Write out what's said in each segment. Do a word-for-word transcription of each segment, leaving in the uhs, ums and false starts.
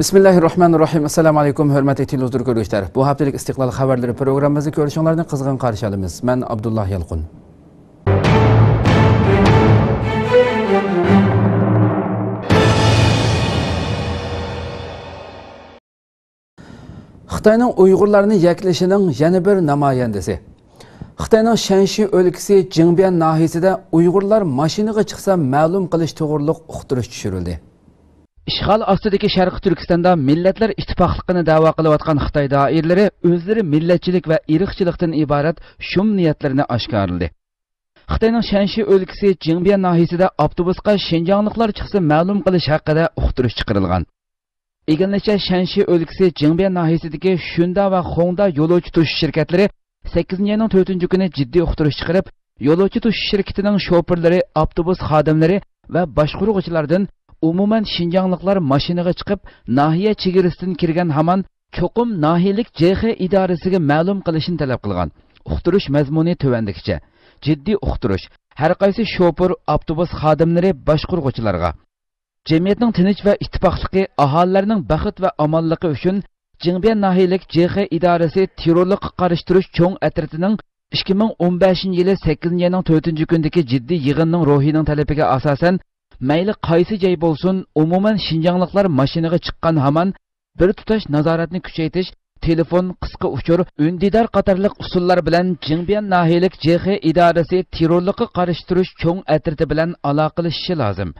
بىسمىللاھىررەھمانىررەھىم. ئەسسالامۇ ئەلەيكۇم، ھۆرمەتلىك تېلېۋىزور كۆرگۈچىلەر. بۇ ھەپتىلىك ئىستىقلال خەۋەرلىرى پروگراممىمىزنى كۆرۈشۈڭلارنى قىزغىن قارشى ئالىمىز. مەن ئابدۇللا يالقۇن. خىتاينىڭ ئۇيغۇرلارنى يەكلىشىنىڭ يەنە بىر نامايەندىسى. خىتاينىڭ شەنشى ئۆلكىسى جىڭبيەن ناھىيەسىدە ئۇيغۇرلار ماشىنىغا چىقسا مەلۇم قىلىش توغرۇلۇق ئۇقتۇرۇش چۈشۈرۈلدى. ئىشغال ئاستىدىكى شەرقىي تۈركىستاندا مىللەتلەر ئىتتىپاقلىقىنى دەۋا قىلىۋاتقان خىتاي دائىرىلىرى ئۆزلىرى مىللەتچىلىك ۋە ئىرقچىلىقتىن ئىبارەت شۇم نىيەتلىرىنى ئاشكارىلىدى. خىتاينىڭ شەنشى ئۆلكىسى جىڭبيەن ناھىيەسىدە ئاپتوبۇسقا شىنجاڭلىقلار چىقسا مەلۇم قىلىش ھەققىدە ئۇقتۇرۇش چىقىرىلغان. ئىگىلىنىشىچە، شەنشى ئۆلكىسى جىڭبيەن ناھىيەسىدىكى شۈندا ۋە خوڭدا يولۇچى توشۇش شىركەتلىرى سەككىزىنچى ئاينىڭ تۆتىنچى كۈنى جىددىي ئۇقتۇرۇش چىقىرىپ، يولۇچى توشۇش شىركىتىنىڭ شوپۇرلىرى، ئاپتوبۇس خادىملىرى ۋە باشقۇرغۇچىلاردىن ئومۇمەن شىنجاڭلىقلار ماشىنىغا چىقىپ، ناھىيە چېگرىسىدىن كىرگەن ھامان چوقۇم ناھىيەلىك جې خې ئىدارىسىگە مەلۇم قىلىشنى تەلەپ قىلغان. ئۇقتۇرۇش مەزمۇنى تۆۋەندىكىچە: جىددىي ئۇقتۇرۇش. ھەر قايسى شوپۇر، ئاپتوبۇس خادىملىرى، باشقۇرغۇچىلارغا. جەمئىيەتنىڭ تىنچ ۋە ئىتتىپاقلىقى، ئاھالىلەرنىڭ بەخت ۋە ئامانلىقى ئۈچۈن جىڭبيەن ناھىيەلىك جې خې ئىدارىسى تېررورلۇققا قارشى تۇرۇش چوڭ ئەترىتىنىڭ ئىككى مىڭ ئون بەشىنچى يىلى سەككىزىنچى ئاينىڭ تۆتىنچى كۈنىدىكى جىددىي يىغىننىڭ روھىنىڭ تەلىپىگە ئاساسەن، مەيلى قايسى جاي بولسۇن، ئومۇمەن شىنجاڭلىقلار ماشىنىغا چىققان ھامان بىر تۇتاش نازارەتنى كۈچەيتىش، تېلېفون، قىسقا ئۇچۇر، ئۈندىدار قاتارلىق ئۇسۇللار بىلەن جىڭبيەن ناھىيەلىك جې خې ئىدارىسى تېررورلۇققا قارشى تۇرۇش چوڭ ئەترىتى بىلەن ئالاقىلىشىشى لازىم.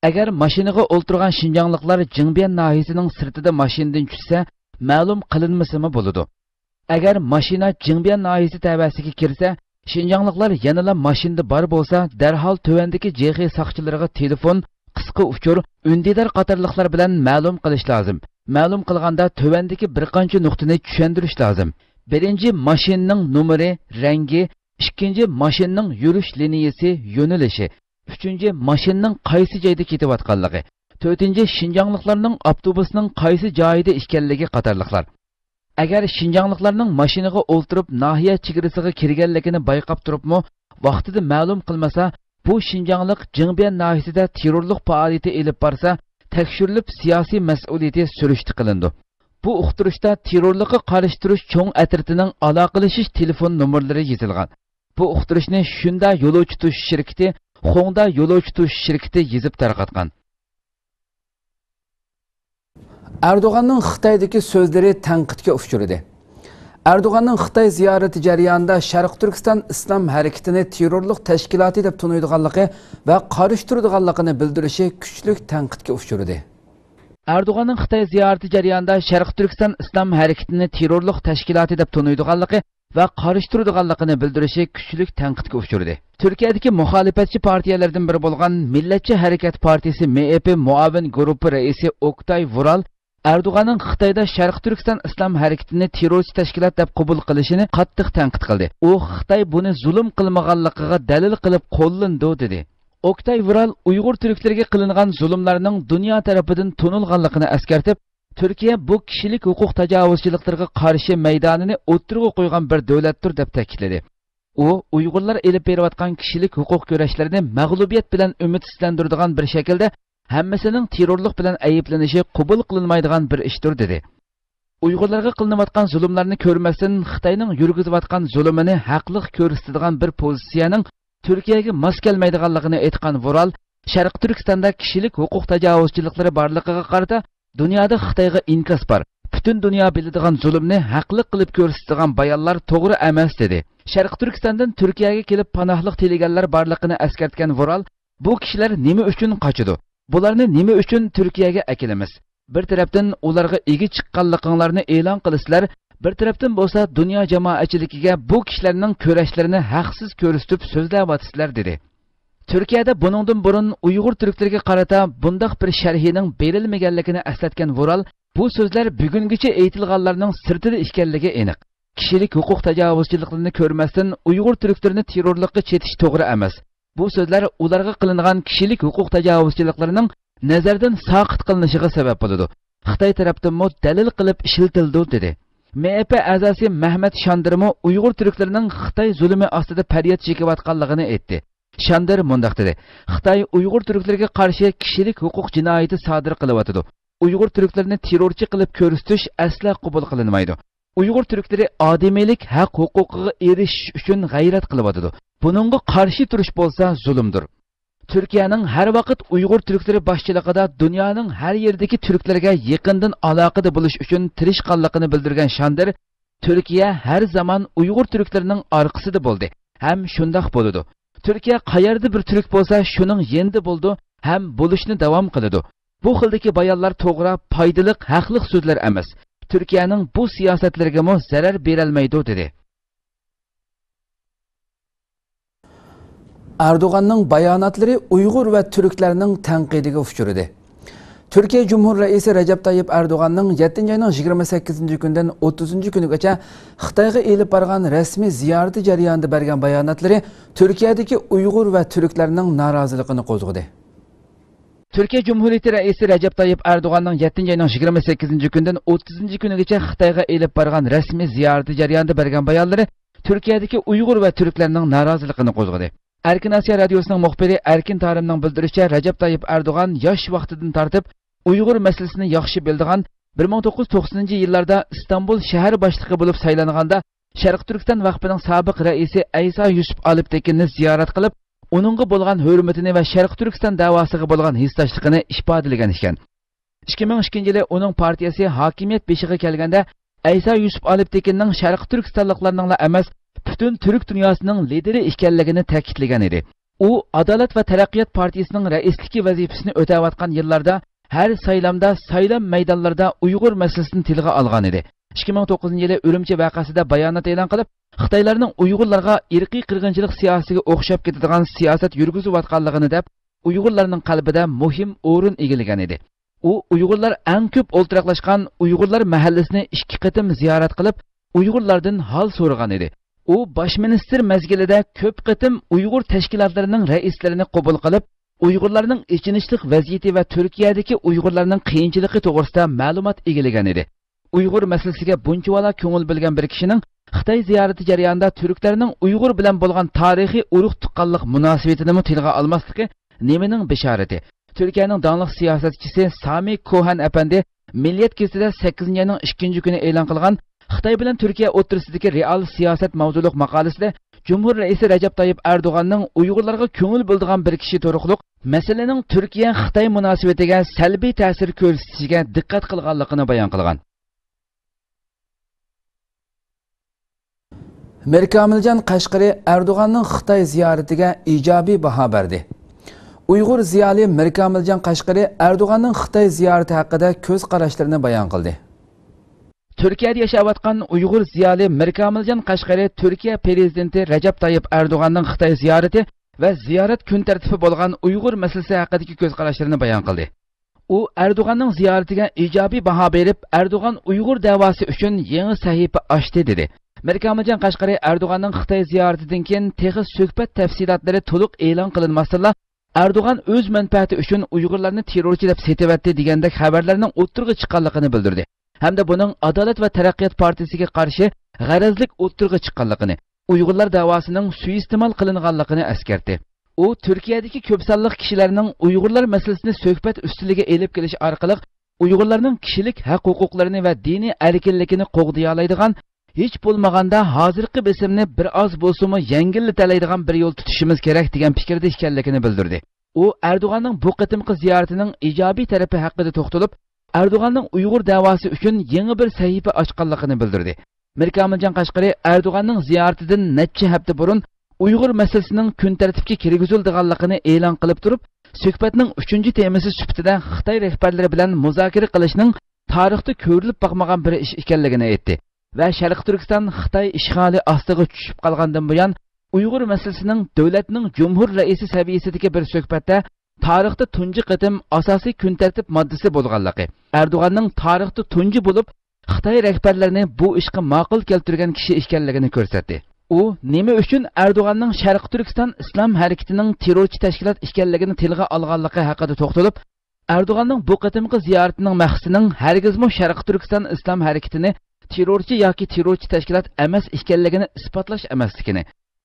ئەگەر ماشىنىغا ئولتۇرغان شىنجاڭلىقلار جىڭبيەن ناھىيەسىنىڭ سىرتىدا ماشىنىدىن چۈشسە، مەلۇم قىلىنمىسىمۇ بولىدۇ. ئەگەر ماشىنا جىڭبيەن ناھىيەسى تەۋەسىگە كىرسە، شىنجاڭلىقلار يەنىلا ماشىنىدا بار بولسا، دەرھال تۆۋەندىكى جې خې ساقچىلىرىغا تېلېفون، قىسقا ئۇچۇر، ئۈندىدار قاتارلىقلار بىلەن مەلۇم قىلىش لازىم. مەلۇم قىلغاندا تۆۋەندىكى بىر قانچە نۇقتىنى چۈشەندۈرۈش لازىم. بىرىنچى، ماشىنىنىڭ نومۇرى، رەڭگى، ئىككىنچى، ماشىنىنىڭ يۈرۈش لىنىيىسى، يۆنىلىشى، ئۈچىنچى، ماشىنىنىڭ قايسى جايدا كېتىۋاتقانلىقى، تۆتىنچى، شىنجاڭلىقلارنىڭ ئاپتوبۇسنىڭ قايسى جايىدا ئىكەنلىكى قاتارلىقلار. ئەگەر شىنجاڭلىقلارنىڭ ماشىنىغا ئولتۇرۇپ ناھىيە چېگرىسىغا كىرگەنلىكىنى بايقاپ تۇرۇپمۇ ۋاقتىدا مەلۇم قىلمىسا، بۇ شىنجاڭلىق جىڭبيەن ناھىيەسىدە تېررورلۇق پائالىيىتى ئېلىپ بارسا، تەكشۈرۈلۈپ سىياسىي مەسئۇلىيىتى سۈرۈشتە قىلىنىدۇ. بۇ ئۇقتۇرۇشتا تېررورلۇققا قارشى تۇرۇش چوڭ ئەترىتىنىڭ ئالاقىلىشىش تېلېفون نومۇرلىرى يېزىلغان. بۇ ئۇقتۇرۇشنى شۈندا يولۇچى توشۇش شىركىتى، خوڭدا يولۇچى توشۇش شىركىتى يېزىپ تارقاتقان. ئەردوغاننىڭ خىتايدىكى سۆزلىرى تەنقىدكە ئۇچرىدى. ئەردوغاننىڭ خىتاي زىيارىتى جەريانىدا شەرقىي تۈركىستان ئىسلام ھەرىكىتىنى تېررورلۇق تەشكىلاتى دەپ تونۇيدىغانلىقى ۋە قارشى تۇرىدىغانلىقىنى بىلدۈرۈشى كۈچلۈك تەنقىدكە ئۇچرىدى. ئەردوغاننىڭ خىتاي زىيارىتى جەريانىدا شەرقىي تۈركىستان ئىسلام ھەرىكىتىنى تېررورلۇق تەشكىلاتى دەپ تونۇيدىغانلىقى ۋە قارشى تۇرىدىغانلىقىنى بىلدۈرۈشى كۈچلۈك تەنقىدكە ئۇچرىدى. تۈركىيەدىكى مۇخالىپەتچى پارتىيەلەردىن بىرى بولغان مىللەتچى ھەرىكەت پارتىيىسى، مېئېپى، مۇئاۋىن گۇرۇپپا رەئىسى ئوكتاي ۋۇرال ئەردوغاننىڭ خىتايدا شەرقىي تۈركىستان ئىسلام ھەرىكىتىنى تېررورچى تەشكىلات دەپ قوبۇل قىلىشىنى قاتتىق تەنقىد قىلدى. ئۇ خىتاي بۇنى زۇلۇم قىلمىغانلىقىغا دەلىل قىلىپ قوللىنىدۇ، دېدى. ئوكتاي ۋۇرال ئۇيغۇر تۈركلىرىگە قىلىنغان زۇلۇملارنىڭ دۇنيا تەرىپىدىن تونۇلغانلىقىنى ئەسكەرتىپ، تۈركىيە بۇ كىشىلىك ھوقۇق تاجاۋۇزچىلىقلىرىغا قارشى مەيدانىنى ئوتتۇرىغا قويغان بىر دۆلەتتۇر، دەپ تەكىتلىدى. ئۇ ئۇيغۇرلار ئېلىپ بېرىۋاتقان كىشىلىك ھوقۇق كۈرەشلىرىنى مەغلۇبىيەت بىلەن ئۈمىدسىزلەندۈرىدىغان بىر شەكىلدە ھەممىسىنىڭ تېررورلۇق بىلەن ئەيىبلىنىشى قوبۇل قىلىنمايدىغان بىر ئىشتۇر، دېدى. ئۇيغۇرلارغا قىلىنىۋاتقان زۇلۇملارنى كۆرمەستىن، خىتاينىڭ يۈرگۈزۈۋاتقان زۇلۇمىنى ھەقلىق كۆرسىتىدىغان بىر پوزىتسىيەنىڭ تۈركىيەگە ماس كەلمەيدىغانلىقىنى ئېيتقان ۋۇرال، شەرقىي تۈركىستاندا كىشىلىك ھوقۇق تاجاۋۇزچىلىقلىرى بارلىقىغا قارىتا، دۇنيادا خىتايغا ئىنكاس بار، پۈتۈن دۇنيا بىلىدىغان زۇلۇمنى ھەقلىق قىلىپ كۆرسىتىدىغان بايانلار توغرا ئەمەس، دېدى. شەرقىي تۈركىستاندىن تۈركىيەگە كېلىپ پاناھلىق تىلىگەنلەر بارلىقىنى ئەسكەرتكەن ۋۇرال، بۇ كىشىلەر نېمە ئۈچۈن قاچىدۇ؟ بۇلارنى نېمە ئۈچۈن تۈركىيەگە ئەكېلىمىز؟ بىر تەرەپتىن ئۇلارغا ئىگە چىققانلىقىڭلارنى ئېلان قىلىسىلەر، بىر تەرەپتىن بولسا دۇنيا جامائەتچىلىكىگە بۇ كىشىلەرنىڭ كۈرەشلىرىنى ھەقسىز كۆرسىتىپ سۆزلەۋاتىسىلەر، دېدى. تۈركىيەدە بۇنىڭدىن بۇرۇن ئۇيغۇر تۈركلىرىگە قارىتا بۇنداق بىر شەرھىنىڭ بېرىلمىگەنلىكىنى ئەسلەتكەن ۋۇرال، بۇ سۆزلەر بۈگۈنگىچە ئېيتىلغانلارنىڭ سىرتىدا ئىكەنلىكى ئېنىق. كىشىلىك ھوقۇق تاجاۋۇزچىلىقلىرىنى كۆرمەستىن ئۇيغۇر تۈركلىرىنى تېررورلۇققا چېتىش توغرا ئەمەس. بۇ سۆزلەر ئۇلارغا قىلىنغان كىشىلىك ھوقۇق تاجاۋۇزچىلىقلىرىنىڭ نەزەردىن ساقىت قىلىنىشىغا سەۋەب بولىدۇ. خىتاي تەرەپتىنمۇ دەلىل قىلىپ ئىشلىتىلىدۇ، دېدى. مېئېپى ئەزاسى مەھمەت شاندىرمۇ ئۇيغۇر تۈركلىرىنىڭ خىتاي زۇلۇمى ئاستىدا پەرياد چېكىۋاتقانلىقىنى ئېيتتى. شاندىر مۇنداق دېدى: خىتاي ئۇيغۇر تۈركلىرىگە قارشى كىشىلىك ھوقۇق جىنايىتى سادىر قىلىۋاتىدۇ. ئۇيغۇر تۈركلىرىنى تېررورچى قىلىپ كۆرسىتىش ئەسلا قوبۇل قىلىنمايدۇ. ئۇيغۇر تۈركلىرى ئادىمىيلىك ھەق ھوقۇقىغا ئېرىشىش ئۈچۈن غەيرەت قىلىۋاتىدۇ. بۇنىڭغا قارشى تۇرۇش بولسا زۇلۇمدۇر. تۈركىيەنىڭ ھەر ۋاقىت ئۇيغۇر تۈركلىرى باشچىلىقىدا دۇنيانىڭ ھەر يېرىدىكى تۈركلەرگە يېقىندىن ئالاقىدە بولۇش ئۈچۈن تىرىشقانلىقىنى بىلدۈرگەن شاندېر، تۈركىيە ھەر زامان ئۇيغۇر تۈركلىرىنىڭ ئارقىسىدا بولدى ھەم شۇنداق بولىدۇ. تۈركىيە قەيەردە بىر تۈرك بولسا، شۇنىڭ يېنىدا بولىدۇ ھەم بولۇشنى داۋام قىلىدۇ. بۇ خىلدىكى بايانلار توغرا، پايدىلىق، ھەقلىق سۆزلەر ئەمەس. تۈركىيەنىڭ بۇ سىياسەتلىرىگىمۇ زەرەر بېرەلمەيدۇ، دېدى. ئەردوغاننىڭ باياناتلىرى ئۇيغۇر ۋە تۈركلەرنىڭ تەنقىدىگە ئۇچرىدى. تۈركىيە جۇمھۇر رەئىسى رەجەپ تايىپ ئەردوغاننىڭ يەتتىنچى ئاينىڭ يىگىرمە سەككىزىنچى كۈنىدىن ئوتتۇزىنچى كۈنىگىچە خىتايغا ئېلىپ بارغان رەسمىي زىيارىتى جەريانىدا بەرگەن باياناتلىرى تۈركىيەدىكى ئۇيغۇر ۋە تۈركلەرنىڭ نارازىلىقىنى قوزغىدى. تۈركىيە جۇمھۇرىيىتى رەئىسى رەجەپ تايىپ ئەردوغاننىڭ يەتتىنچى ئاينىڭ يىگىرمە سەككىزىنچى كۈنىدىن ئوتتۇزىنچى كۈنىگىچە خىتايغا ئېلىپ بارغان رەسمىي زىيارىتى جەريانىدا بەرگەن بايانلىرى تۈركىيەدىكى ئۇيغۇر ۋە تۈركلەرنىڭ نارازىلىقىنى قوزغىدى. ئەركىن ئاسىيا رادىيوسىنىڭ مۇخبىرى ئەركىن تارىمنىڭ بىلدۈرۈشىچە، رەجەپ تايىپ ئەردوغان ياش ۋاقتىدىن تارتىپ ئۇيغۇر مەسىلىسىنى ياخشى بىلىدىغان، بىر مىڭ توققۇز يۈز توقسىنىنچى يىللاردا ئىستانبۇل شەھەر باشلىقى بولۇپ سايلانغاندا، شەرقىي تۈركىستان ۋەقپىنىڭ سابىق رەئىسى ئەيسا يۈسۈپ ئالپتېكىننى زىيارەت قىلىپ، ئۇنىڭغا بولغان ھۆرمىتىنى ۋە شەرقىي تۈركىستان دەۋاسىغا بولغان ھېسداشلىقىنى ئىپادىلىگەن ئىكەن. ئىككى مىڭ ئىككىنچى يىلى ئۇنىڭ پارتىيەسى ھاكىمىيەت بېشىغا كەلگەندە، ئەيسا يۈسۈپ ئالپتېكىننىڭ شەرقىي تۈركىستانلىقلارنىڭلا ئەمەس، پۈتۈن تۈرك دۇنياسىنىڭ لىدېرى ئىكەنلىكىنى تەكىتلىگەن ئىدى. ئۇ ئادالەت ۋە تەرەققىيات پارتىيىسىنىڭ رەئىسلىكى ۋەزىپىسىنى ئۆتەۋاتقان يىللاردا ھەر سايلامدا، سايلام مەيدانلىرىدا ئۇيغۇر مەسىلىسىنى تىلغا ئالغان ئىدى. ئىككى مىڭ توققۇزىنچى يىلى ئۈرۈمچى ۋەقەسىدە بايانات ئېلان قىلىپ، خىتايلارنىڭ ئۇيغۇرلارغا ئىرقىي قىرغىنچىلىق سىياسىتىگە ئوخشاپ كېتىدىغان سىياسەت يۈرگۈزۈۋاتقانلىقىنى دەپ، ئۇيغۇرلارنىڭ قەلبىدە مۇھىم ئورۇن ئىگىلىگەن ئىدى. ئۇ ئۇيغۇرلار ئەڭ كۆپ ئولتۇراقلاشقان ئۇيغۇرلار مەھەللىسىنى ئىككى قېتىم زىيارەت قىلىپ، ئۇيغۇرلاردىن ھال سورىغان ئىدى. ئۇ باش مىنىستىر مەزگىلىدە كۆپ قېتىم ئۇيغۇر تەشكىلاتلىرىنىڭ رەئىسلىرىنى قوبۇل قىلىپ، ئۇيغۇرلارنىڭ ئېچىنىشلىق ۋەزىيىتى ۋە تۈركىيەدىكى ئۇيغۇرلارنىڭ قىيىنچىلىقى توغرىسىدا مەلۇمات ئىگىلىگەن ئىدى. ئۇيغۇر مەسىلىسىگە بۇنچىۋالا كۆڭۈل بۆلگەن بىر كىشىنىڭ خىتاي زىيارىتى جەريانىدا تۈركلەرنىڭ ئۇيغۇر بىلەن بولغان تارىخىي ئۇرۇق-تۇغقانلىق مۇناسىۋىتىنىمۇ تىلغا ئالماسلىقى نېمىنىڭ بېشارىتى؟ تۈركىيەنىڭ داڭلىق سىياسەتچىسى سامى كوھەن ئەپەندى مىللىيەت گېزىتىدە سەككىزىنچى ئاينىڭ ئىككىنچى كۈنى ئېلان قىلغان خىتاي بىلەن تۈركىيە ئوتتۇرىسىدىكى رېئال سىياسەت ماۋزۇلۇق ماقالىسىدە، جۇمھۇر رەئىسى رەجەپ تايىپ ئەردوغاننىڭ ئۇيغۇرلارغا كۆڭۈل بۆلىدىغان بىر كىشى تۇرۇقلۇق مەسىلىنىڭ تۈركىيە-خىتاي مۇناسىۋىتىگە سەلبىي تەسىر كۆرسىتىشىگە دىققەت قىلغانلىقىنى بايان قىلغان. مىركامىلجان قەشقىرى ئەردوغاننىڭ خىتاي زىيارىتىگە ئىجابىي باھا بەردى. ئۇيغۇر زىيالىي مىركامىلجان قەشقىرى ئەردوغاننىڭ خىتاي زىيارىتى ھەققىدە كۆز قاراشلىرىنى بايان قىلدى. تۈركىيەدە ياشاۋاتقان ئۇيغۇر زىيالىي مىركامىلجان قەشقىرى تۈركىيە پىرېزىدېنتى رەجەپ تايىپ ئەردوغاننىڭ خىتاي زىيارىتى ۋە زىيارەت كۈن تەرتىپى بولغان ئۇيغۇر مەسىلىسى ھەققىدىكى كۆز قاراشلىرىنى بايان قىلدى. ئۇ ئەردوغاننىڭ زىيارىتىگە ئىجابىي باھا بېرىپ، ئەردوغان ئۇيغۇر دەۋاسى ئۈچۈن يېڭى سەھىپە ئاچتى، دېدى. مىركامىلجان قەشقىرى ئەردوغاننىڭ خىتاي زىيارىتىدىن كېيىن تېخى سۆھبەت تەپسىلاتلىرى تولۇق ئېلان قىلىنماستىنلا، ئەردوغان ئۆز مەنپەئەتى ئۈچۈن ئۇيغۇرلارنى تېررورچى دەپ سېتىۋەتتى دېگەندەك خەۋەرلەرنىڭ ئوتتۇرىغا چىققانلىقىنى بىلدۈردى ھەمدە بۇنىڭ ئادالەت ۋە تەرەققىيات پارتىيىسىگە قارشى غەرەزلىك ئوتتۇرىغا چىققانلىقىنى، ئۇيغۇرلار دەۋاسىنىڭ سۇيىئىستېمال قىلىنغانلىقىنى ئەسكەرتتى. ئۇ تۈركىيەدىكى كۆپ سانلىق كىشىلەرنىڭ ئۇيغۇرلار مەسىلىسىنى سۆھبەت ئۈستىلىگە ئېلىپ كېلىش ئارقىلىق ئۇيغۇرلارنىڭ كىشىلىك ھەق-ھوقۇقلىرىنى ۋە دىنىي ئەركىنلىكىنى قوغدىيالايدىغان، ھېچ بولمىغاندا ھازىرقى بېسىمنى بىر ئاز بولسىمۇ يەڭگىللىتەلەيدىغان بىر يول تۇتۇشىمىز كېرەك، دېگەن پىكىردە ئىكەنلىكىنى بىلدۈردى. ئۇ ئەردوغاننىڭ بۇ قېتىمقى زىيارىتىنىڭ ئىجابىي تەرىپى ھەققىدە توختىلىپ، ئەردوغاننىڭ ئۇيغۇر دەۋاسى ئۈچۈن يېڭى بىر سەھىپە ئاچقانلىقىنى بىلدۈردى. مىركامىلجان قەشقىرى ئەردوغاننىڭ زىيارىتىدىن نەچچە ھەپتە بۇرۇن ئۇيغۇر مەسىلىسىنىڭ كۈن تەرتىپكە كىرگۈزۈلىدىغانلىقىنى ئېلان قىلىپ تۇرۇپ، سۆھبەتنىڭ ئۈچىنچى تېمىسى سۈپىتىدە خىتاي رەھبەرلىرى بىلەن مۇزاكىرە قىلىشنىڭ تارىختا كۆرۈلۈپ باقمىغان بىر ئىش ئىكەنلىكىنى ئېيتتى ۋە شەرقىي تۈركىستان خىتاي ئىشغالى ئاستىغا چۈشۈپ قالغاندىن بۇيان، ئۇيغۇر مەسىلىسىنىڭ دۆلەتنىڭ جۇمھۇر رەئىسى سەۋىيەسىدىكى بىر سۆھبەتتە تارىختا تۇنجى قېتىم ئاساسىي كۈن تەرتىپ ماددىسى بولغانلىقى، ئەردوغاننىڭ تارىختا تۇنجى بولۇپ خىتاي رەھبەرلىرىنى بۇ ئىشقا ماقۇل كەلتۈرگەن كىشى ئىكەنلىكىنى كۆرسەتتى. ئۇ نېمە ئۈچۈن ئەردوغاننىڭ شەرقىي تۈركىستان ئىسلام ھەرىكىتىنىڭ تېررورچى تەشكىلات ئىكەنلىكىنى تىلغا ئالغانلىقى ھەققىدە توختىلىپ، ئەردوغاننىڭ بۇ قېتىمقى زىيارىتىنىڭ مەقسىتىنىڭ ھەرگىزمۇ شەرقىي تۈركىستان ئىسلام ھەرىكىتىنى تېررورچى ياكى تېررورچى تەشكىلات ئەمەس ئىكەنلىكىنى ئىسپاتلاش ئەمەسلىكىنى،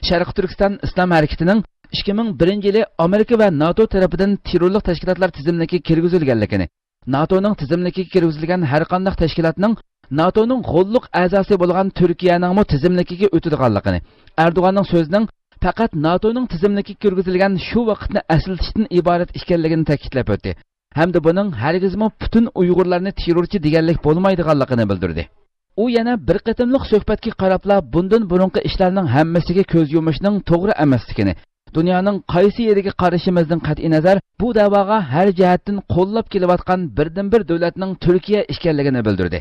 شەرقىي تۈركىستان ئىسلام ھەرىكىتىنىڭ ئىككى مىڭ بىرىنچى يىلى ئامېرىكا ۋە ناتو تەرىپىدىن تېررورلۇق تەشكىلاتلار تىزىملىكىگە كىرگۈزۈلگەنلىكىنى، ناتونىڭ تىزىملىكىگە كىرگۈزۈلگەن ھەرقانداق تەشكىلاتنىڭ ناتونىڭ غوللۇق ئەزاسى بولغان تۈركىيەنىڭمۇ تىزىملىكىگە ئۆتىدىغانلىقىنى، ئەردوغاننىڭ سۆزىنىڭ پەقەت ناتونىڭ تىزىملىكىگە كىرگۈزۈلگەن شۇ ۋاقىتنى ئەسلىتىشتىن ئىبارەت ئىكەنلىكىنى تەكىتلەپ ئۆتتى ھەمدە بۇنىڭ ھەرگىزمۇ پۈتۈن ئۇيغۇرلارنى تېررورچى دېگەنلىك بولمايدىغانلىقىنى بىلدۈردى. ئۇ يەنە بىر قېتىملىق سۆھبەتكە قاراپلا بۇندىن بۇرۇنقى ئىشلارنىڭ ھەممىسىگە كۆز يۇمۇشنىڭ توغرا ئەمەسلىكىنى، دۇنيانىڭ قايسى يېرىگە قارىشىمىزدىن قەتئىينەزەر، بۇ دەۋاغا ھەر جەھەتتىن قوللاپ كېلىۋاتقان بىردىنبىر دۆلەتنىڭ تۈركىيە ئىكەنلىكىنى بىلدۈردى.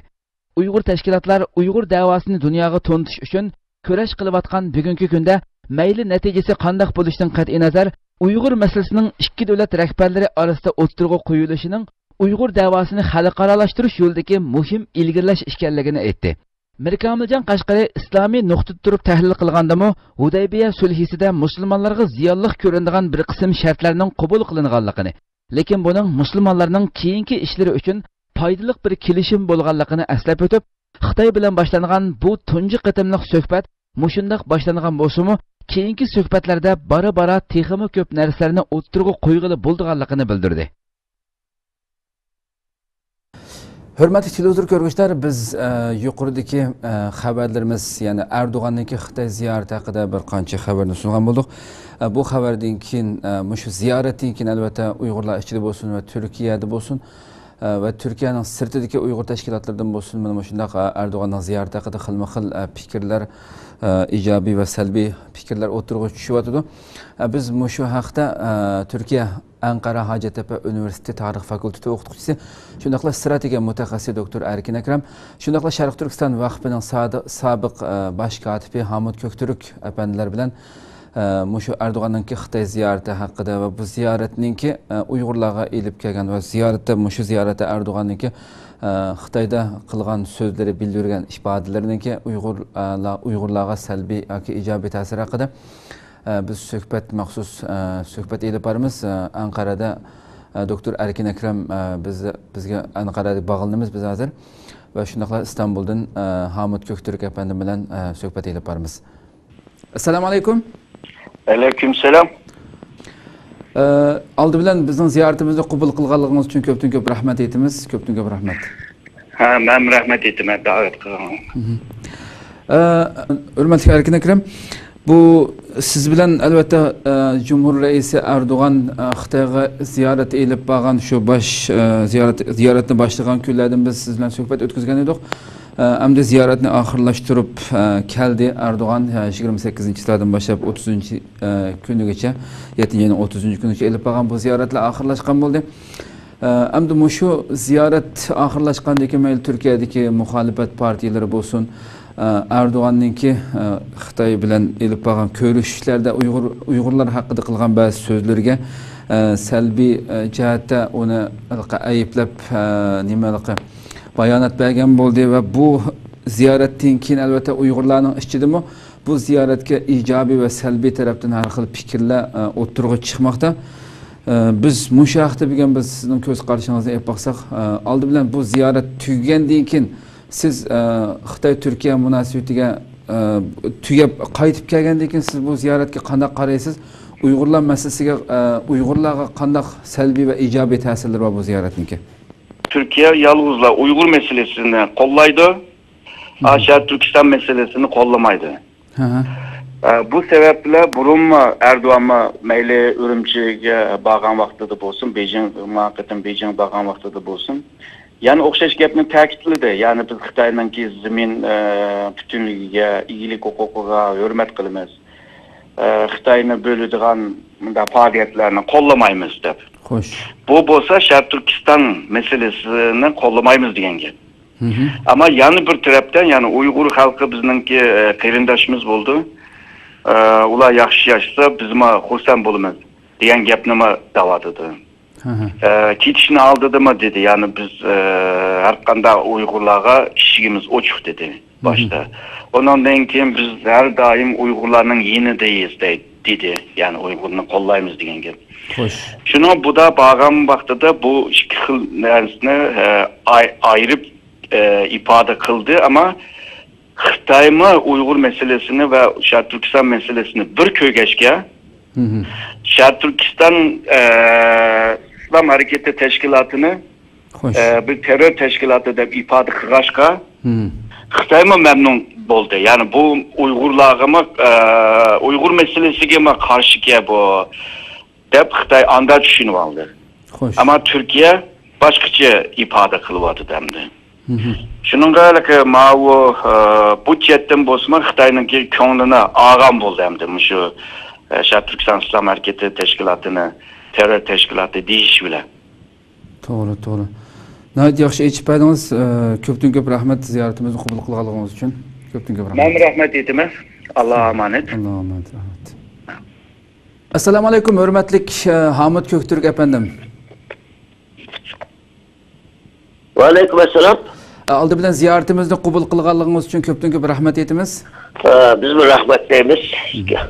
ئۇيغۇر تەشكىلاتلار ئۇيغۇر دەۋاسىنى دۇنياغا تونۇتۇش ئۈچۈن كۈرەش قىلىۋاتقان بۈگۈنكى كۈندە مەيلى نەتىجىسى قانداق بولۇشىدىن قەتئىينەزەر، ئۇيغۇر مەسىلىسىنىڭ ئىككى دۆلەت رەھبەرلىرى ئارىسىدا ئوتتۇرىغا قويۇلۇشىنىڭ ئۇيغۇر دەۋاسىنى خەلقئارالاشتۇرۇش يولىدىكى مۇھىم ئىلگىرىلەش ئىكەنلىكىنى ئېيتتى. مىر كامىلجان قەشقىرى ئىسلامىي نۇقتىدا تۇرۇپ تەھلىل قىلغاندىمۇ، ھۇدەيبىيە سۈلھىسىدە مۇسۇلمانلارغا زىيانلىق كۆرۈنىدىغان بىر قىسىم شەرتلەرنىڭ قوبۇل قىلىنغانلىقىنى، لېكىن بۇنىڭ مۇسۇلمانلارنىڭ كېيىنكى ئىشلىرى ئۈچۈن پايدىلىق بىر كېلىشىم بولغانلىقىنى ئەسلەپ ئۆتۈپ، خىتاي بىلەن باشلانغان بۇ تۇنجى قېتىملىق سۆھبەت مۇشۇنداق باشلانغان بولسىمۇ، كېيىنكى سۆھبەتلەردە بارا-بارا تېخىمۇ كۆپ نەرسىلەرنى ئوتتۇرىغا قويغىلى بولىدىغانلىقىنى بىلدۈردى. ھۆرمەتلىك تېلېۋىزور كۆرگۈچىلەر، بىز، ئە، يۇقىرىدىكى، ئە، خەۋەرلىرىمىز، يەنى ئەردوغاننىڭكى خىتاي زىيارىتى ھەققىدە بىر قانچە خەۋەرنى سۇنغان بولدۇق. ئە، بۇ خەۋەردىن كېيىن، ئە، مۇشۇ زىيارەتتىن كېيىن، ئەلۋەتتە، ئۇيغۇرلار ئىچىدە بولسۇن ۋە تۈركىيەدە بولسۇن، ئە، ۋە تۈركىيەنىڭ سىرتىدىكى ئۇيغۇر تەشكىلاتلىرىدىن بولسۇن، مانا مۇشۇنداق، ئە، ئەردوغاننىڭ زىيارىتى ھەققىدە خىلمۇ خىل، ئە، پىكىرلەر، ئە، ئىجابىي ۋە سەلبىي پىكىرلەر ئوتتۇرىغا چۈشۈۋاتىدۇ. ئە، بىز مۇشۇ ھەقتە، ئە، تۈركىيە ئەنقەرە ھاجەتتەپە ئۇنىۋېرسىتېتى تارىخ فاكۇلتېتى ئوقۇتقۇچىسى، شۇنداقلا ئىستراتېگىيە مۇتەخەسسىسى دوكتور ئەركىن ئەكرەم، شۇنداقلا شەرقىي تۈركىستان ۋەقپىنىڭ سادى-، سابىق، ئە، باش كاتىپى ھامۇت كۆكتۈرك ئەپەندىلەر بىلەن، ئە، مۇشۇ ئەردوغاننىڭكى خىتاي زىيارىتى ھەققىدە ۋە بۇ زىيارەتنىڭكى، ئە، ئۇيغۇرلارغا ئېلىپ كەلگەن ۋە زىيارەتتە، مۇشۇ زىيارەتتە ئەردوغاننىڭكى، ئە، خىتايدا قىلغان سۆزلىرى، بىلدۈرگەن ئىپادىلىرىنىڭكى ئۇيغۇر، ئە، لا-، ئۇيغۇرلارغا سەلبىي ياكى ئىجابىي تەسىرى ھەققىدە ئە، بىز سۆھبەت مەخسۇس، ئە، سۆھبەت ئېلىپ بارىمىز. ئە، ئەنقەرەدە، ئە، دوكتور ئەركىن ئەكرەم، ئە، بىز، بىزگە ئەنقەرەدە باغلىنىمىز بىز ھازىر. ۋە شۇنداقلا ئىستانبۇلدىن، ئە، ھامۇت كۆكتۈرك ئەپەندىم بىلەن، ئە، سۆھبەت ئېلىپ بارىمىز. ئەسسالامۇ ئەلەيكۇم. ئەلەيكۇم سالام. ئە، ئالدى بىلەن بىزنىڭ زىيارىتىمىزنى قوبۇل قىلغانلىقىڭىز ئۈچۈن كۆپتىن كۆپ رەھمەت ئېيتىمىز. كۆپتىن كۆپ رەھمەت. ھە، مەن رەھمەت ئېيتىمەن دەۋەت قىلغىنىڭىز. مھم. ئە، ھۆرمەتلىك ئەركىن ئەكرەم، بۇ سىز بىلەن ئەلۋەتتە، ئە، جۇمھۇر رەئىسى ئەردوغان، ئە، خىتايغا زىيارەت ئېلىپ بارغان شۇ باش، ئە، زىيارەت، زىيارەتنى باشلىغان كۈنلەردىن بىز سىز بىلەن سۆھبەت ئۆتكۈزگەن ئىدۇق. ئە، ئەمدى زىيارەتنى ئاخىرلاشتۇرۇپ، ئە، كەلدى ئەردوغان، ئە، يىگىرمە سەككىزىنچى چىسلاردىن باشلاپ ئوتتۇزىنچى، ئە، كۈنىگىچە، يەتتىنچى ئاينىڭ ئوتتۇزىنچى كۈنىگىچە ئېلىپ بارغان بۇ زىيارەتلەر ئاخىرلاشقان بولدى. ئە، ئەمدى مۇشۇ زىيارەت ئاخىرلاشقاندىن كېيىن مەيلى تۈركىيەدىكى مۇخالىپەت پارتىيىلىرى بولسۇن، ئە، ئەردوغاننىڭكى، ئە، خىتاي بىلەن ئېلىپ بارغان كۆرۈشۈشلەردە ئۇيغۇر، ئۇيغۇرلار ھەققىدە قىلغان بەزى سۆزلىرىگە، ئە، سەلبىي، ئە، جەھەتتە ئۇنى ھېلىقى ئەيىبلەپ، ئە، نېمە ھېلىقى بايانات بەرگەن بولدى ۋە بۇ زىيارەتتىن كېيىن ئەلۋەتتە ئۇيغۇرلارنىڭ ئىچىدىمۇ بۇ زىيارەتكە ئىجابىي ۋە سەلبىي تەرەپتىن ھەر خىل پىكىرلەر، ئە، ئوتتۇرىغا چىقماقتا. ئە، بىز مۇشۇ ھەقتە بۈگۈن بىز سىزنىڭ كۆز قارىشىڭىزنى ئېلىپ باقساق، ئە، ئالدى بىلەن بۇ زىيارەت تۈگىگەندىن كېيىن سىز، ئە، خىتاي تۈركىيە مۇناسىۋىتىگە، ئە، تۈگەپ قايتىپ كەلگەندىن كېيىن سىز بۇ زىيارەتكە قانداق قارايسىز؟ ئۇيغۇرلار مەسىلىسىگە، ئە، ئۇيغۇرلارغا قانداق سەلبىي ۋە ئىجابىي تەسىرلىرى بار بۇ زىيارەتنىڭكى؟ تۈركىيە يالغۇزلا ئۇيغۇر مەسىلىسىنى قوللايدۇ. مھم. شەرقىي تۈركىستان مەسىلىسىنى قوللىمايدۇ. ھە، ھە. ئە، بۇ سەۋەب بىلەن بۇرۇنمۇ ئەردوغانمۇ مەيلى ئۈرۈمچىگە بارغان ۋاقتىدا بولسۇن، بېيجىڭ، ما قېتىم بېيجىڭ بارغان ۋاقتىدا بولسۇن، يەنە ئوخشاش گەپنى تەكىتلىدى. يەنى بىز خىتاينىڭكى زېمىن، ئە، پۈتۈنلۈكىگە، ئىگىلىك ھوقۇقىغا ھۆرمەت قىلىمىز. ئە، خىتاينى بۆلىدىغان مۇنداق پائالىيەتلەرنى قوللىمايمىز دەپ. خوش. بۇ بولسا شەرقىي تۈركىستان مەسىلىسىنى قوللىمايمىز دېگەن گەپ. مھم. ئەمما يەنە بىر تەرەپتىن، يەنى ئۇيغۇر خەلقى بىزنىڭكى، ئە، قېرىنداشىمىز بولدى. ئە، ئۇلار ياخشى ياشىسا، بىزمۇ خۇرسەن بولىمىز دېگەن گەپنىمۇ دەۋاتىدۇ. ھە، ھە. ئە، كېتىشنىڭ ئالدىدىمۇ دېدى، يەنى بىز، ئە، ھەر قانداق ئۇيغۇرلارغا ئىشىكىمىز ئوچۇق دېدى مھم. باشتا. ئۇنىڭدىن كېيىن بىز ھەر دائىم ئۇيغۇرلارنىڭ يېنىدىيىز دەي-، دېدى، يەنى ئۇيغۇرنى قوللايمىز دېگەن گەپ. خوش. شۇنىڭ بۇدا بارغان ۋاقتىدا بۇ ئىككى خىل نەرسىنى، ئە، ئاي-، ئايرىپ، ئە، ئىپادە قىلدى، ئەمما خىتايمۇ ئۇيغۇر مەسىلىسىنى ۋە شەرقىي تۈركىستان مەسىلىسىنى بىر كۆرگەچكە، مھم. شەرقىي تۈركىستان، ئە، ئىسلام ھەرىكىتى تەشكىلاتىنى خوش. ئە، بىر تېررور تەشكىلاتى دەپ ئىپادە قىلغاچقا، خىتايمۇ مەمنۇن بولدى. يەنى بۇ ئۇيغۇرلارغىمۇ، ئە، ئۇيغۇر مەسىلىسىگىمۇ قارشىكەن بۇ، دەپ خىتاي ئاندا چۈشىنىۋالدى. خوش. ئەمما تۈركىيە باشقىچە ئىپادە قىلىۋاتىدۇ ئەمدى. شۇنىڭغا ھېلىقى ماۋۇ، ئە، بۇ جەھەتتىن بولسىمۇ خىتاينىڭكى كۆڭلىنى ئالغان بولدى ئەمدى مۇشۇ، ئە، شەرقىي تۈركىستان ئىسلام ھەرىكىتى تەشكىلاتىنى تېررور تەشكىلاتى دېيىش بىلەن. توغرا، توغرا. ناھايىتى ياخشى ئېچىپ بەردىڭىز. ئە، كۆپتىن كۆپ رەھمەت زىيارىتىمىزنى قوبۇل قىلغانلىقىڭىز ئۈچۈن. كۆپتىن كۆپ رەھمەت. مەنمۇ رەھمەت ئېيتىمەن. ئاللاغا ئامانەت. ئاللاغا ئامانەت، رەھمەت. ئەسسالامۇ ئەلەيكۇم، ھۆرمەتلىك، ئە، ھامۇت كۆكتۈرك ئەپەندىم. ۋەئەلەيكۇم ئەسسالام. ئە، ئالدى بىلەن زىيارىتىمىزنى قوبۇل قىلغانلىقىڭىز ئۈچۈن كۆپتىن كۆپ رەھمەت ئېيتىمىز. ئە، بىزمۇ رەھمەت دەيمىز سىزگە.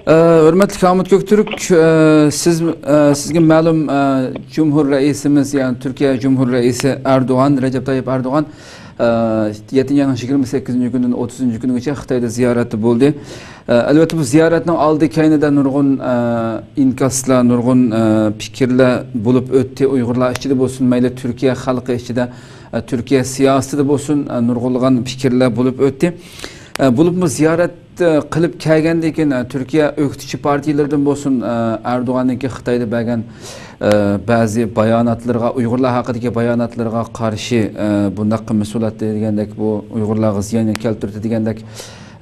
ئە، ھۆرمەتلىك ھامۇت كۆكتۈرك، ئە، سىز، ئە، سىزگە مەلۇم، ئە، جۇمھۇر رەئىسىمىز، يەنى تۈركىيە جۇمھۇر رەئىسى ئەردوغان، رەجەپ تايىپ ئەردوغان، ئە، يەتتىنچى ئاينىڭ يىگىرمە سەككىزىنچى كۈنىدىن ئوتتۇزىنچى كۈنىگىچە خىتايدا زىيارەتتە بولدى. ئە، ئەلۋەتتە، بۇ زىيارەتنىڭ ئالدى كەينىدە نۇرغۇن، ئە، ئىنكاسلار، نۇرغۇن، ئە، پىكىرلەر بولۇپ ئۆتتى. ئۇيغۇرلار ئىچىدە بولسۇن، مەيلى تۈركىيە خەلقى ئىچىدە، ئە، تۈركىيە سىياسىتىدە بولسۇن، ئە، نۇرغۇنلىغان پىكىرلەر بولۇپ ئۆتتى. ئە، بولۇپمۇ زىيارەت، ئە، قىلىپ كەلگەندىن كېيىن، ئە، تۈركىيە ئۆكتىچى پارتىيىلىرىدىن بولسۇن، ئە، ئەردوغاننىڭكى خىتايدا بەرگەن، ئە، بەزى باياناتلىرىغا، ئۇيغۇرلار ھەققىدىكى باياناتلىرىغا قارشى، ئە، بۇنداق قىلمىسا بولاتتى دېگەندەك، بۇ ئۇيغۇرلارغا زىيان كەلتۈرىدۇ دېگەندەك،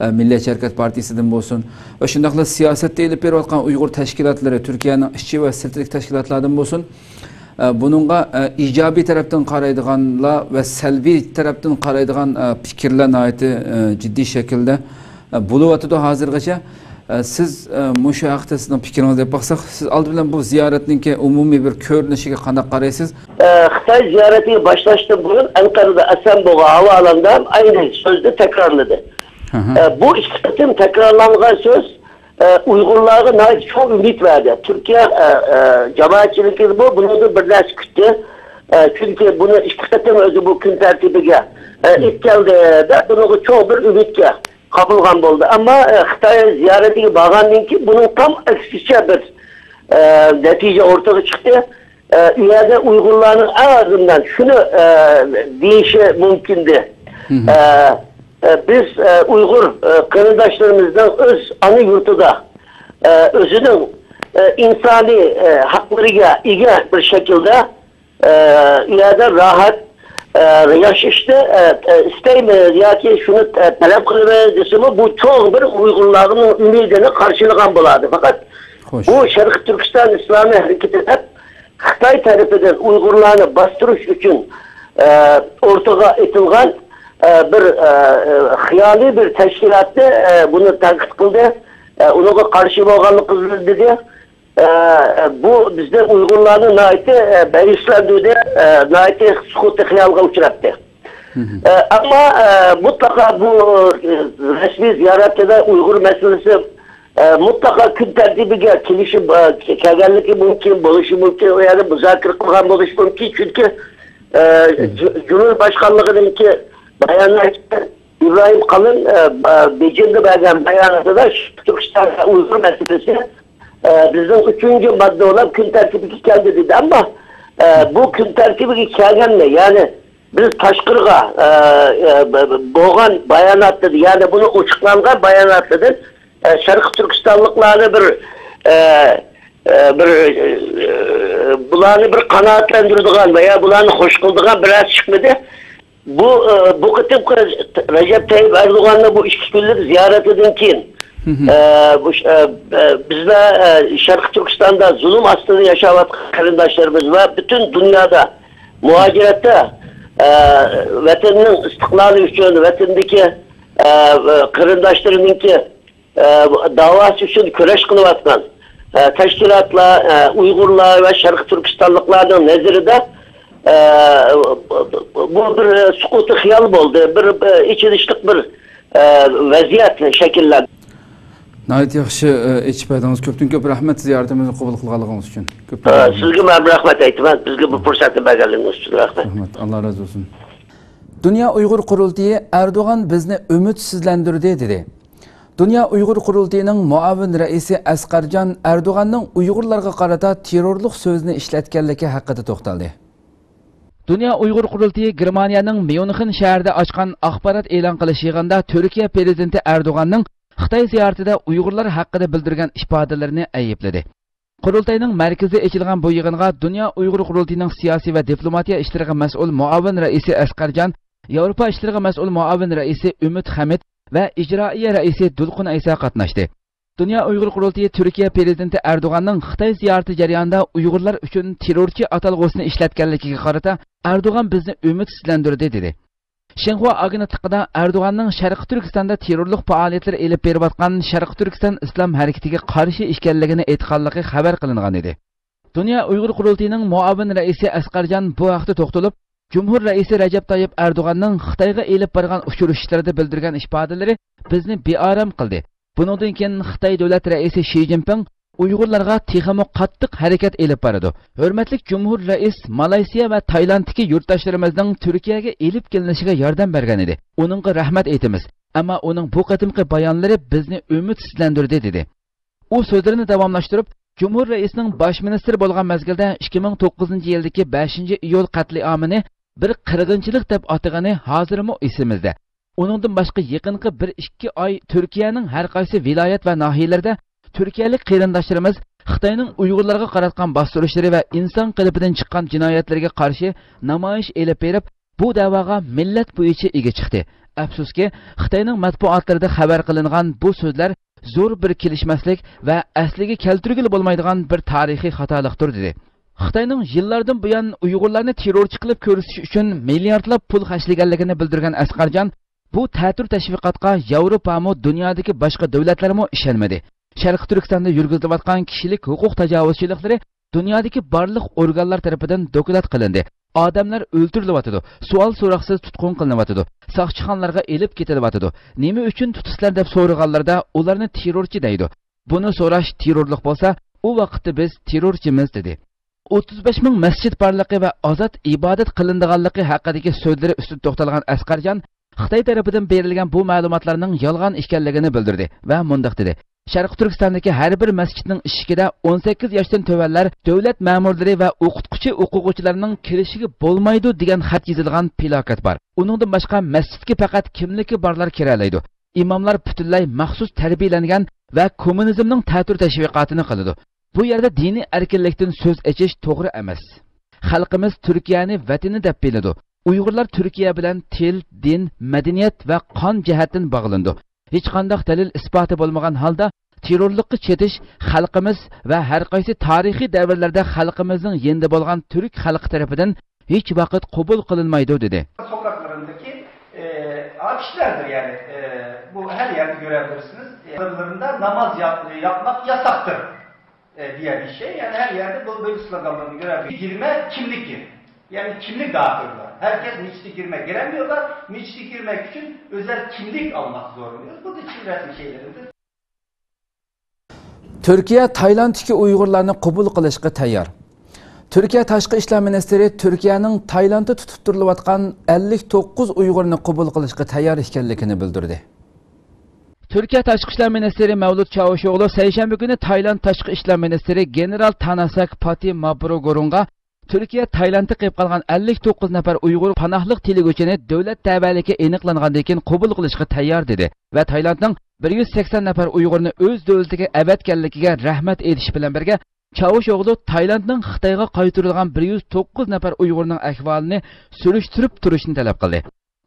ئە، مىللىيەتچى ھەرىكەت پارتىيىسىدىن بولسۇن ۋە شۇنداقلا سىياسەتتە ئېلىپ بېرىۋاتقان ئۇيغۇر تەشكىلاتلىرى، تۈركىيەنىڭ ئىچى ۋە سىرتىدىكى تەشكىلاتلاردىن بولسۇن، ئە، بۇنىڭغا، ئە، ئىجابىي تەرەپتىن قارايدىغانلار ۋە سەلبىي تەرەپتىن قارايدىغان، ئە، پىكىرلەر ناھايىتى، ئە، جىددىي شەكىلدە، ئە، بولۇۋاتىدۇ ھازىرغىچە. ئە، سىز، ئە، مۇشۇ ھەقتە سىزنىڭ پىكرىڭىزنى ئېلىپ باقساق، سىز ئالدى بىلەن بۇ زىيارەتنىڭكى ئومۇمىي بىر كۆرۈنۈشىگە قانداق قارايسىز؟ ئە، خىتاي زىيارىتىنى باشلاشتىن بۇرۇن ئەنقەرىدە ئەسەمبوغا ھاۋالاندا ئاينى سۆزنى تەكرارلىدى. ئە، بۇ ئىككى قېتىم تەكرارلانغان سۆز، ئە، ئۇيغۇرلارغا ناھايىتى چوڭ ئۈمىد بەردى. تۈركىيە، ئە، ئە، جامائەتچىلىكىمۇ بۇنىڭدىن بىر نەرسە كۈتتى. ئە، چۈنكى بۇنى ئىككى قېتىم ئۆزى بۇ كۈن تەرتىپىگە، ئە، ئېلىپ كەلدى دەپ بۇنىڭغا چوڭ بىر ئۈمىدكە قاپلىغان بولدى. ئەمما، ئە، خىتاي زىيارىتىگە بارغاندىن كېيىن بۇنىڭ تام ئەكسىچە بىر، ئە، نەتىجە ئورتىغا چىقتى. ئە، ئۇ يەردە ئۇيغۇرلارنىڭ ئەڭ ئازىندىن شۇنى، ئە، دېيىشى مۇمكىندى. ئە، ئە، بىز، ئە، ئۇيغۇر، ئە، قېرىنداشلىرىمىزنىڭ ئۆز ئانا يۇرتىدا، ئە، ئۆزىنىڭ، ئە، ئىنسانىي، ئە، ھەقلىرىگە ئىگە بىر شەكىلدە، ئە، ئۇ يەردە راھەت، ئە، ياشاشنى، ئە، ئە، ئىستەيمىز ياكى شۇنى، ئە، تەلەپ قىلىمىز دېسىمۇ، بۇ چوڭ بىر ئۇيغۇرلارنىڭ ئۈمىدىنى قارشىلىغان بولاتتى. پەقەت بۇ شەرقىي تۈركىستان ئىسلامىي ھەرىكىتى دەپ خىتاي تەرىپىدىن ئۇيغۇرلارنى باستۇرۇش ئۈچۈن، ئە، ئورتىغا ئېتىلغان، ئە، بىر، ئە، ئە، خىيالىي بىر تەشكىلاتنى، ئە، بۇنى تەنقىد قىلدى. ئە، ئۇنىڭغا قارشى بولغانلىقىنى دېدى. ئە، بۇ بىزدە ئۇيغۇرلارنى ناھايىتى، ئە، مەيۈسلەندۈردى، ئە، ناھايىتى سۇكۇتى خىيالغا ئۇچراتتى. ئە، ئەمما، ئە، مۇتلەقا بۇ، ئە، رەسمىي زىيارەتتە ئۇيغۇر مەسىلىسى، ئە، مۇتلەقا كۈن تەرتىپىگە كېلىشىپ، ئە، كەلگەنلىكى مۇمكىن، بولۇشى مۇمكىن، ئۇ يەردە مۇزاكىرە قىلغان بولۇشى مۇمكىن. چۈنكى، ئە، جۇ-، جۇمھۇر باشقانلىقىنىڭكى باياناتى ئىبراھىم قالىن، ئە، بە-، بېيجىڭدا بەرگەن باياناتىدا تۈركىستان ۋە ئۇيغۇر مەسىلىسى، ئە، بىزنىڭ ئۈچىنچى ماددا بولۇپ كۈن تەرتىپىگە كەلدى دېدى. ئەمما، ئە، بۇ كۈن تەرتىپىگە كەلگەننى، يەنى بىز تاشقىرىغا، ئە، ئە، ب-، ب-، بولغان باياناتتىن، يەنى بۇنى ئوچۇقلانغان باياناتتىن، ئە، شەرقىي تۈركىستانلىقلارنى بىر، ئە، ئە، بىر، ئە، بۇلارنى بىر قانائەتلەندۈرىدىغان ۋە يا بۇلارنى خوش قىلىدىغان بىر نەرسە چىقمىدى. بۇ، ئە، بۇ قېتىمقى رەجەپ تەييىپ ئەردوغاننىڭ بۇ ئىككى كۈنلۈك زىيارىتىدىن كېيىن، ئە، بۇ، ئە، ئە، بىزدە، ئە، شەرقىي تۈركىستاندا زۇلۇم ئاستىدا ياشاۋاتقان قېرىنداشلىرىمىز ۋە پۈتۈن دۇنيادا مۇھاجىرەتتە، ئە، ۋەتەننىڭ ئىستىقلالى ئۈچۈن، ۋەتەندىكى، ئە، قېرىنداشلىرىنىڭكى ئە، داۋاسى ئۈچۈن كۈرەش قىلىۋاتقان، ئە، تەشكىلاتلار، ئە، ئۇيغۇرلار ۋە شەرقىي تۈركىستانلىقلارنىڭ نەزىرىدە، ئە، بۇ بىر سۇكۇتى خىيال بولدى، بىر، بىر ئېچىنىشلىق بىر، ئە، ۋەزىيەت شەكىللەندى. ناھايىتى ياخشى، ئە، ئېچىپ بەردىڭىز. كۆپتىن كۆپ رەھمەت زىيارىتىمىزنى قوبۇل قىلغانلىقىڭىز ئۈچۈن. كۆپتىن ئە، كۆپ رەھمەت. سىزگە مەن رەھمەت ئېيتىمەن، بىزگە بۇ پۇرسەتنى بەرگەنلىكىڭىز ئۈچۈن رەھمەت. رەھمەت، ئاللا رازى بولسۇن. دۇنيا ئۇيغۇر قۇرۇلتىيى ئەردوغان بىزنى ئۈمىدسىزلەندۈردى، دېدى. دۇنيا ئۇيغۇر قۇرۇلتىيىنىڭ مۇئاۋىن رەئىسى ئەسقەرجان ئەردوغاننىڭ ئۇيغۇرلارغا قارىتا تېررورلۇق سۆزىنى ئىشلەتكەنلىكى ھەققىدە توختالدى. دۇنيا ئۇيغۇر قۇرۇلتىيى گېرمانىيەنىڭ ميۇنخېن شەھىرىدە ئاچقان ئاخبارات ئېلان قىلىش يىغىنىدا تۈركىيە پرېزىدېنتى ئەردوغاننىڭ خىتاي زىيارىتىدە ئۇيغۇرلار ھەققىدە بىلدۈرگەن ئىپادىلىرىنى ئەيىبلىدى. قۇرۇلتاينىڭ مەركىزىدە ئېچىلغان بۇ يىغىنغا دۇنيا ئۇيغۇر قۇرۇلتىيىنىڭ سىياسىي ۋە دىپلوماتىيە ئىشلىرىغا مەسئۇل مۇئاۋىن رەئىسى ئەسقەرجان، ياۋروپا ئىشلىرىغا مەسئۇل مۇئاۋىن رەئىسى ئۈمىد خەمىت ۋە ئىجرائىيە رەئىسى دۇلقۇن ئەيسا قاتناشتى. دۇنيا ئۇيغۇر قۇرۇلتىيى تۈركىيە پرېزىدېنتى ئەردوغاننىڭ خىتاي زىيارىتى جەريانىدا ئۇيغۇرلار ئۈچۈن تېررورچى ئاتالغۇسىنى ئىشلەتكەنلىكىگە قارىتا، ئەردوغان بىزنى ئۈمىدسىزلەندۈردى، دېدى. شىنخۇا ئاگېنتلىقىدا ئەردوغاننىڭ شەرقىي تۈركىستاندا تېررورلۇق پائالىيەتلىرى ئېلىپ بېرىۋاتقان شەرقىي تۈركىستان ئىسلام ھەرىكىتىگە قارشى ئىكەنلىكىنى ئېيتقانلىقى خەۋەر قىلىنغان ئىدى. دۇنيا ئۇيغۇر قۇرۇلتىيىنىڭ مۇئاۋىن رەئىسى ئەسقەرجان بۇ ھەقتە توختىلىپ، جۇمھۇر رەئىسى رەجەپ تايىپ ئەردوغاننىڭ خىتايغا ئېلىپ بارغان ئۇچرىشىشلىرىدا بىلدۈرگەن ئىپادىلىرى بىزنى بىئارام قىلدى. بۇنىڭدىن كېيىن خىتاي دۆلەت رەئىسى شى جىنپىڭ ئۇيغۇرلارغا تېخىمۇ قاتتىق ھەرىكەت ئېلىپ بارىدۇ. ھۆرمەتلىك جۇمھۇر رەئىس، مالايسىيا ۋە تايلاندتىكى يۇرتداشلىرىمىزنىڭ تۈركىيەگە ئېلىپ كېلىنىشىگە ياردەم بەرگەن ئىدى. ئۇنىڭغا رەھمەت ئېيتىمىز. ئەمما ئۇنىڭ بۇ قېتىمقى بايانلىرى بىزنى ئۈمىدسىزلەندۈردى، دېدى. ئۇ سۆزلىرىنى داۋاملاشتۇرۇپ، جۇمھۇر رەئىسىنىڭ باش مىنىستىر بولغان مەزگىلدە ئىككى مىڭ توققۇزىنچى يىلدىكى بەشىنچى ئىيۇل قەتلىئامىنى بىر قىرغىنچىلىق دەپ ئاتىغىنى ھازىرمۇ ئېسىمىزدە. ئۇنىڭدىن باشقا يېقىنقى بىر ئىككى ئاي تۈركىيەنىڭ ھەر قايسى ۋىلايەت ۋە ناھىيەلىرىدە تۈركىيەلىك قېرىنداشلىرىمىز خىتاينىڭ ئۇيغۇرلارغا قاراتقان باستۇرۇشلىرى ۋە ئىنسان قېلىپىدىن چىققان جىنايەتلىرىگە قارشى نامايىش ئېلىپ بېرىپ، بۇ دەۋاغا مىللەت بويىچە ئىگە چىقتى. ئەپسۇسكى، خىتاينىڭ مەتبۇئاتلىرىدا خەۋەر قىلىنغان بۇ سۆزلەر زور بىر كېلىشمەسلىك ۋە ئەسلىگە كەلتۈرگىلى بولمايدىغان بىر تارىخىي خاتالىقتۇر، دېدى. خىتاينىڭ يىللاردىن بۇيان ئۇيغۇرلارنى تېررورچى قىلىپ كۆرسىتىش ئۈچۈن مىلياردلاپ پۇل خەجلىگەنلىكىنى بىلدۈرگەن ئەسقەرجان، بۇ تەتۈر تەشۋىقاتقا ياۋروپامۇ، دۇنيادىكى باشقا دۆلەتلەرمۇ ئىشەنمىدى. شەرقىي تۈركىستاندا يۈرگۈزۈلۈۋاتقان كىشىلىك ھوقۇق تاجاۋۇزچىلىقلىرى دۇنيادىكى بارلىق ئورگانلار تەرىپىدىن دوكلات قىلىندى. ئادەملەر ئۆلتۈرۈلۈۋاتىدۇ، سوئال-سوراقسىز تۇتقۇن قىلىنىۋاتىدۇ، ساقچىخانىلارغا ئېلىپ كېتىلىۋاتىدۇ. نېمە ئۈچۈن تۇتىسىلەر دەپ سورىغانلاردا ئۇلارنى تېررورچى دەيدۇ. بۇنى سوراش تېررورلۇق بولسا، ئۇ ۋاقىتتا بىز تېررورچىمىز، دېدى. ئوتتۇز بەش مىڭ مەسچىت بارلىقى ۋە ئازاد ئىبادەت قىلىنىدىغانلىقى ھەققىدىكى سۆزلىرى ئۈستىدە توختالغان ئەسقەرجان، خىتاي تەرىپىدىن بېرىلگەن بۇ مەلۇماتلارنىڭ يالغان ئىكەنلىكىنى بىلدۈردى ۋە مۇنداق دېدى: شەرقىي تۈركىستاندىكى ھەر بىر مەسچىتنىڭ ئىشىكىدە ئون سەككىز ياشتىن تۆۋەنلەر، دۆلەت مەمۇرلىرى ۋە ئوقۇتقۇچى، ئوقۇغۇچىلارنىڭ كىرىشىگە بولمايدۇ دېگەن خەت يېزىلغان پىلاكات بار. ئۇنىڭدىن باشقا مەسچىتكە پەقەت كىملىكى بارلار كىرەلەيدۇ. ئىماملار پۈتۈنلەي مەخسۇس تەربىيەلەنگەن ۋە كوممۇنىزمنىڭ تەتۈر تەشۋىقاتىنى قىلىدۇ. بۇ يەردە دىنىي ئەركىنلىكتىن سۆز ئېچىش توغرا ئەمەس. خەلقىمىز تۈركىيەنى ۋەتىنى دەپ بىلىدۇ. ئۇيغۇرلار تۈركىيە بىلەن تىل، دىن، مەدەنىيەت ۋە قان جەھەتتىن باغلىنىدۇ. ھېچقانداق دەلىل ئىسپاتى بولمىغان ھالدا تېررورلۇققا چېتىش خەلقىمىز ۋە ھەر قايسى تارىخىي دەۋرلەردە خەلقىمىزنىڭ يېنىدا بولغان تۈرك خەلقى تەرىپىدىن ھېچ ۋاقىت قوبۇل قىلىنمايدۇ، دېدى. Sokaklarındaki, e, kişilerdir yani, e, bu her yerde görebilirsiniz. E, aralarında namaz yap-, yapmak yasaktır, e, diye bir şey. Yani her yerde bu, böyle sloganlarını görebilirsiniz. Girme kimlik gir. Yani kimlik dağıtıyorlar. Herkes miçite girme giremiyorlar. Miçite girmek için özel kimlik almak zorundayız. Bu da Çin resmi şeylerinde. تۈركىيە تايلاندتىكى ئۇيغۇرلارنى قوبۇل قىلىشقا تەييار. تۈركىيە تاشقى ئىشلار مىنىستىرى تۈركىيەنىڭ تايلاندتا تۇتۇپ تۇرۇلۇۋاتقان ئەللىك توققۇز ئۇيغۇرنى قوبۇل قىلىشقا تەييار ئىكەنلىكىنى بىلدۈردى. تۈركىيە تاشقى ئىشلار مىنىستىرى مەۋلۇت چاۋۇشئوغلۇ سەيشەنبە كۈنى تايلاند تاشقى ئىشلار مىنىستىرى گېنېرال تاناساك پاتى مابروگورۇنغا تۈركىيە تايلاندتا قېلىپ قالغان ئەللىك توققۇز نەپەر ئۇيغۇر پاناھلىق تىلىگۈچىنى دۆلەت تەۋەلىكى ئېنىقلانغاندىن كېيىن قوبۇل قىلىشقا تەييار، دېدى ۋە تايلاندنىڭ بىر يۈز سەكسەن نەپەر ئۇيغۇرنى ئۆز دۆلىتىگە ئەۋەتكەنلىكىگە رەھمەت ئېيتىش بىلەن بىرگە، چاۋۇشئوغلۇ تايلاندنىڭ خىتايغا قايتۇرۇلغان بىر يۈز توققۇز نەپەر ئۇيغۇرنىڭ ئەھۋالىنى سۈرۈشتۈرۈپ تۇرۇشنى تەلەپ قىلدى.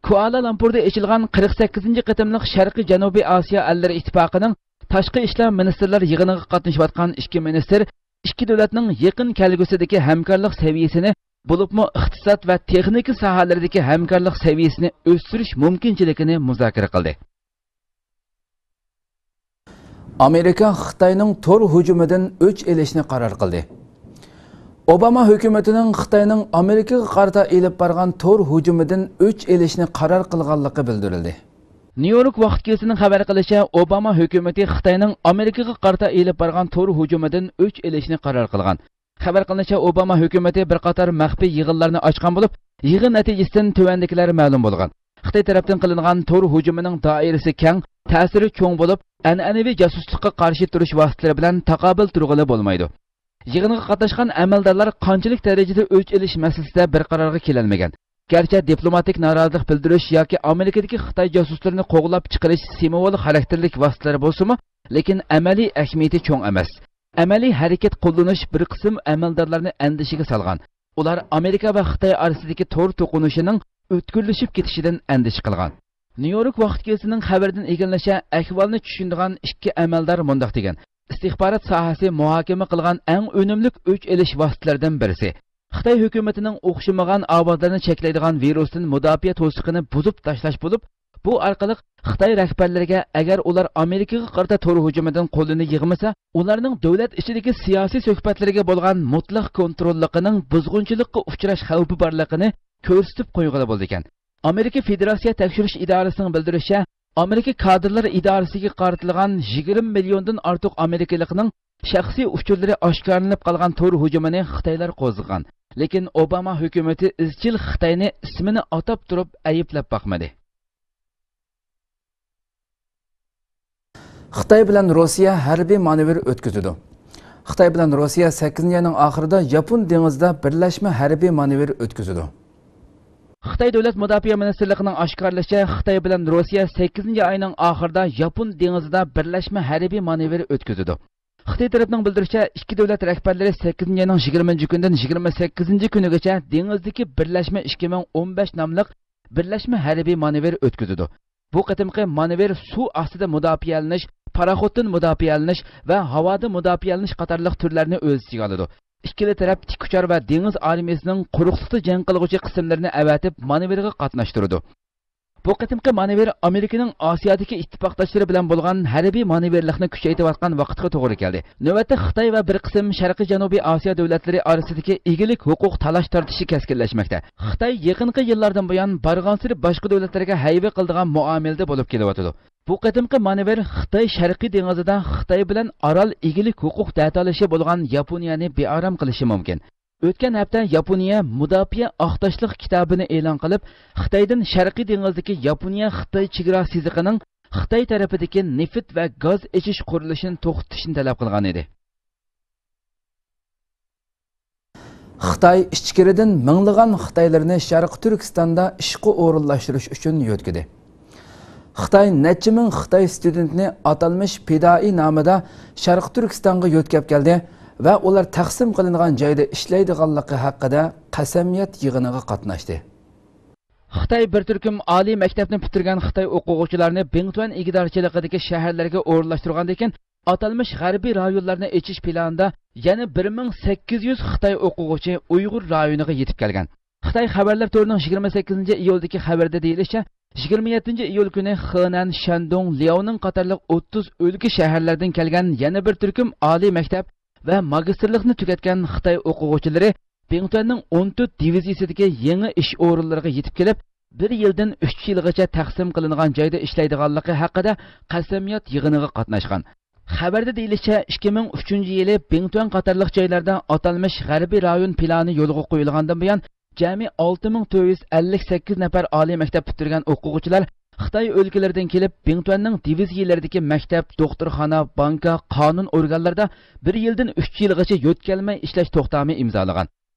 كۇئالا لامپۇردا ئېچىلغان قىرىق سەككىزىنچى قېتىملىق شەرقىي جەنۇبىي ئاسىيا ئەللىرى ئىتتىپاقىنىڭ تاشقى ئىشلار مىنىستىرلار يىغىنىغا قاتنىشىۋاتقان ئىككى مىنىستىر ئىككى دۆلەتنىڭ يېقىن كەلگۈسىدىكى ھەمكارلىق سەۋىيىسىنى، بولۇپمۇ ئىقتىساد ۋە تېخنىكا ساھەلىرىدىكى ھەمكارلىق سەۋىيىسىنى ئۆستۈرۈش مۇمكىنچىلىكىنى مۇزاكىرە قىلدى. ئامېرىكا خىتاينىڭ تور ھۇجۇمىدىن ئۆچ ئېلىشنى قارار قىلدى. ئوباما ھۆكۈمىتىنىڭ خىتاينىڭ ئامېرىكىغا قارىتا ئېلىپ بارغان تور ھۇجۇمىدىن ئۆچ ئېلىشنى قارار قىلغانلىقى بىلدۈرۈلدى. نيۇ يورك ۋاقىت گېزىتىنىڭ خەۋەر قىلىشىچە، ئوباما ھۆكۈمىتى خىتاينىڭ ئامېرىكىغا قارىتا ئېلىپ بارغان تور ھۇجۇمىدىن ئۆچ ئېلىشنى قارار قىلغان. خەۋەر قىلىنىشىچە، ئوباما ھۆكۈمىتى بىر قاتار مەخپىي يىغىنلارنى ئاچقان بولۇپ، يىغىن نەتىجىسىدىن تۆۋەندىكىلەر مەلۇم بولغان. خىتاي تەرەپتىن قىلىنغان تور ھۇجۇمىنىڭ دائىرىسى كەڭ، تەسىرى چوڭ بولۇپ، ئەنئەنىۋى جاسۇسلۇققا قارشى تۇرۇش ۋاسىتىلىرى بىلەن تاقابىل تۇرغىلى بولمايدۇ. يىغىنغا قاتناشقان ئەمەلدارلار قانچىلىك دەرىجىدە ئۆچ ئېلىش مەسىلىسىدە بىر قارارغا كېلەلمىگەن. گەرچە دىپلوماتىك نارازىلىق بىلدۈرۈش ياكى ئامېرىكىدىكى خىتاي جاسۇسلىرىنى قوغلاپ چىقىرىش سىمۋول خاراكتېرلىك ۋاسىتىلەر بولسىمۇ، لېكىن ئەمەلىي ئەھمىيىتى چوڭ ئەمەس. ئەمەلىي ھەرىكەت قوللىنىش بىر قىسىم ئەمەلدارلارنى ئەندىشىگە سالغان. ئۇلار ئامېرىكا ۋە خىتاي ئارىسىدىكى تور توقۇنۇشىنىڭ ئۆتكۈرلىشىپ كېتىشىدىن ئەندىشە قىلغان. نيۇ يورك ۋاقىت گېزىتىنىڭ خەۋىرىدىن ئىگىلىنىشىچە، ئەھۋالنى چۈشىنىدىغان ئىككى ئەمەلدار مۇنداق دېگەن: ئىستىخبارات ساھەسى مۇھاكىمە قىلغان ئەڭ ئۈنۈملۈك ئۆچ ئېلىش ۋاسىتىلىرىدىن بىرسى، خىتاي ھۆكۈمىتىنىڭ ئوخشىمىغان ئاۋازلارنى چەكلەيدىغان ۋىرۇستىن مۇداپىئە توسۇقىنى بۇزۇپ تاشلاش بولۇپ، بۇ ئارقىلىق خىتاي رەھبەرلىرىگە، ئەگەر ئۇلار ئامېرىكىغا قارىتا تور ھۇجۇمىدىن قولىنى يىغمىسا، ئۇلارنىڭ دۆلەت ئىچىدىكى سىياسىي سۆھبەتلىرىگە بولغان مۇتلەق كونتروللۇقىنىڭ بۇزغۇنچىلىققا ئۇچراش خەۋپى بارلىقىنى كۆرسىتىپ قويغىلى بولىدىكەن. ئامېرىكا فېدېراتسىيە تەكشۈرۈش ئىدارىسىنىڭ بىلدۈرۈشىچە، ئامېرىكا كادىرلار ئىدارىسىگە قارىتىلغان يىگىرمە مىليوندىن ئارتۇق ئامېرىكىلىقنىڭ شەخسىي ئۇچۇرلىرى ئاشكارىلىنىپ قالغان تور ھۇجۇمىنى خىتايلار قوزغىغان. لېكىن ئوباما ھۆكۈمىتى ئىزچىل خىتاينى ئىسمىنى ئاتاپ تۇرۇپ ئەيىبلەپ باقمىدى. خىتاي بىلەن روسىيە ھەربىي مانېۋىر ئۆتكۈزىدۇ. خىتاي بىلەن روسىيە سەككىزىنچى ئاينىڭ ئاخىرىدا ياپون دېڭىزىدا بىرلەشمە ھەربىي مانېۋىر ئۆتكۈزىدۇ. خىتاي دۆلەت مۇداپىئە مىنىستىرلىقىنىڭ ئاشكارىلىشىچە، خىتاي بىلەن روسىيە سەككىزىنچى ئاينىڭ ئاخىرىدا ياپون دېڭىزىدا بىرلەشمە ھەربىي مانېۋىر ئۆتكۈزىدۇ. خىتاي تەرەپنىڭ بىلدۈرۈشىچە، ئىككى دۆلەت رەھبەرلىرى سەككىزىنچى ئاينىڭ يىگىرمىنچى كۈنىدىن يىگىرمە سەككىزىنچى كۈنىگىچە دېڭىزدىكى بىرلەشمە ئىككى مىڭ ئون بەش ناملىق بىرلەشمە ھەربىي مانېۋىر ئۆتكۈزىدۇ. بۇ قېتىمقى مانېۋىر سۇ ئاستىدا مۇداپىئەلىنىش، پاراخوتتىن مۇداپىئەلىنىش ۋە ھاۋادا مۇداپىئەلىنىش قاتارلىق تۈرلەرنى ئۆز ئىچىگە ئالىدۇ. ئىككىلا تەرەپ تىك ئۇچار ۋە دېڭىز ئارمىيىسىنىڭ قۇرۇقلۇقتا جەڭ قىلغۇچى قىسىملىرىنى ئەۋەتىپ، مانېۋىرغا قاتناشتۇرىدۇ. بۇ قېتىمقى مانېۋىر ئامېرىكىنىڭ ئاسىيادىكى ئىتتىپاقداشلىرى بىلەن بولغان ھەربىي مانېۋىرلىقنى كۈچەيتىۋاتقان ۋاقىتقا توغرا كەلدى. نۆۋەتتە خىتاي ۋە بىر قىسىم شەرقىي جەنۇبىي ئاسىيا دۆلەتلىرى ئارىسىدىكى ئىگىلىك ھوقۇق تالاش-تارتىشى كەسكىنلەشمەكتە. خىتاي يېقىنقى يىللاردىن بۇيان بارغانسېرى باشقا دۆلەتلەرگە ھەيۋە قىلىدىغان مۇئامىلىدە بولۇپ كېلىۋاتىدۇ. بۇ قېتىمقى مانېۋىر خىتاي شەرقىي دېڭىزىدا خىتاي بىلەن ئارال ئىگىلىك ھوقۇق دەتالىشى بولغان ياپونىيەنى بىئارام قىلىشى مۇمكىن. ئۆتكەن ھەپتە ياپونىيە مۇداپىئە ئاق تاشلىق كىتابىنى ئېلان قىلىپ، خىتايدىن شەرقىي دېڭىزدىكى ياپونىيە-خىتاي چېگرا سىزىقىنىڭ خىتاي تەرىپىدىكى نېفىت ۋە گاز ئېچىش قۇرۇلۇشىنى توختىتىشنى تەلەپ قىلغان ئىدى. خىتاي ئىچكىرىدىن مىڭلىغان خىتايلىرىنى شەرقىي تۈركىستاندا ئىشقا ئورۇنلاشتۇرۇش ئۈچۈن يۆتكىدى. خىتاي نەچچە مىڭ خىتاي ستۇدېنتىنى ئاتالمىش پىدائىي نامىدا شەرقىي تۈركىستانغا يۆتكەپ كەلدى ۋە ئۇلار تەقسىم قىلىنغان جايدا ئىشلەيدىغانلىقى ھەققىدە قەسەمياد يىغىنىغا قاتناشتى. خىتاي بىر تۈركۈم ئالىي مەكتەپنى پۈتتۈرگەن خىتاي ئوقۇغۇچىلارنى بىڭتۈەن ئىگىدارچىلىقىدىكى شەھەرلەرگە ئورۇنلاشتۇرغاندىن كېيىن، ئاتالمىش غەربىي رايونلارنى ئېچىش پىلانىدا يەنە بىر مىڭ سەككىز يۈز خىتاي ئوقۇغۇچى ئۇيغۇر رايونىغا يېتىپ كەلگەن. خىتاي خەۋەرلەر تورىنىڭ يىگىرمە سەككىزىنچى ئىيۇلدىكى خەۋىرىدە دېيىلىشىچە، يىگىرمە يەتتىنچى ئىيۇل كۈنى خېنەن، شەندۇڭ، لياۋنىڭ قاتارلىق ئوتتۇز ئۆلكە شەھەرلەردىن كەلگەن يەنە بىر تۈركۈم ئالىي مەكتەپ ۋە ماگىستىرلىقنى تۈگەتكەن خىتاي ئوقۇغۇچىلىرى بىڭتۈەننىڭ ئون تۆت دىۋىزىيىسىدىكى يېڭى ئىش ئورۇنلىرىغا يېتىپ كېلىپ، بىر يىلدىن ئۈچ يىلغىچە تەقسىم قىلىنغان جايدا ئىشلەيدىغانلىقى ھەققىدە قەسەمياد يىغىنىغا قاتناشقان. خەۋەردە دېيىلىشىچە، ئىككى مىڭ ئۈچىنچى يىلى بىڭتۈەن قاتارلىق جايلاردا ئاتالمىش غەربىي رايون پىلانى يولغا قويۇلغاندىن بۇيان، جەمئىي ئالتە مىڭ تۆت يۈز ئەللىك سەككىز نەپەر ئالىي مەكتەپ پۈتتۈرگەن ئوقۇغۇچىلار خىتاي ئۆلكىلىرىدىن كېلىپ، بىڭتۈەننىڭ دىۋىزىيىلىرىدىكى مەكتەپ، دوختۇرخانا، بانكا، قانۇن ئورگانلىرىدا بىر يىلدىن ئۈچ يىلغىچە يۆتكەلمەي ئىشلەش توختامى ئىمزالىغان.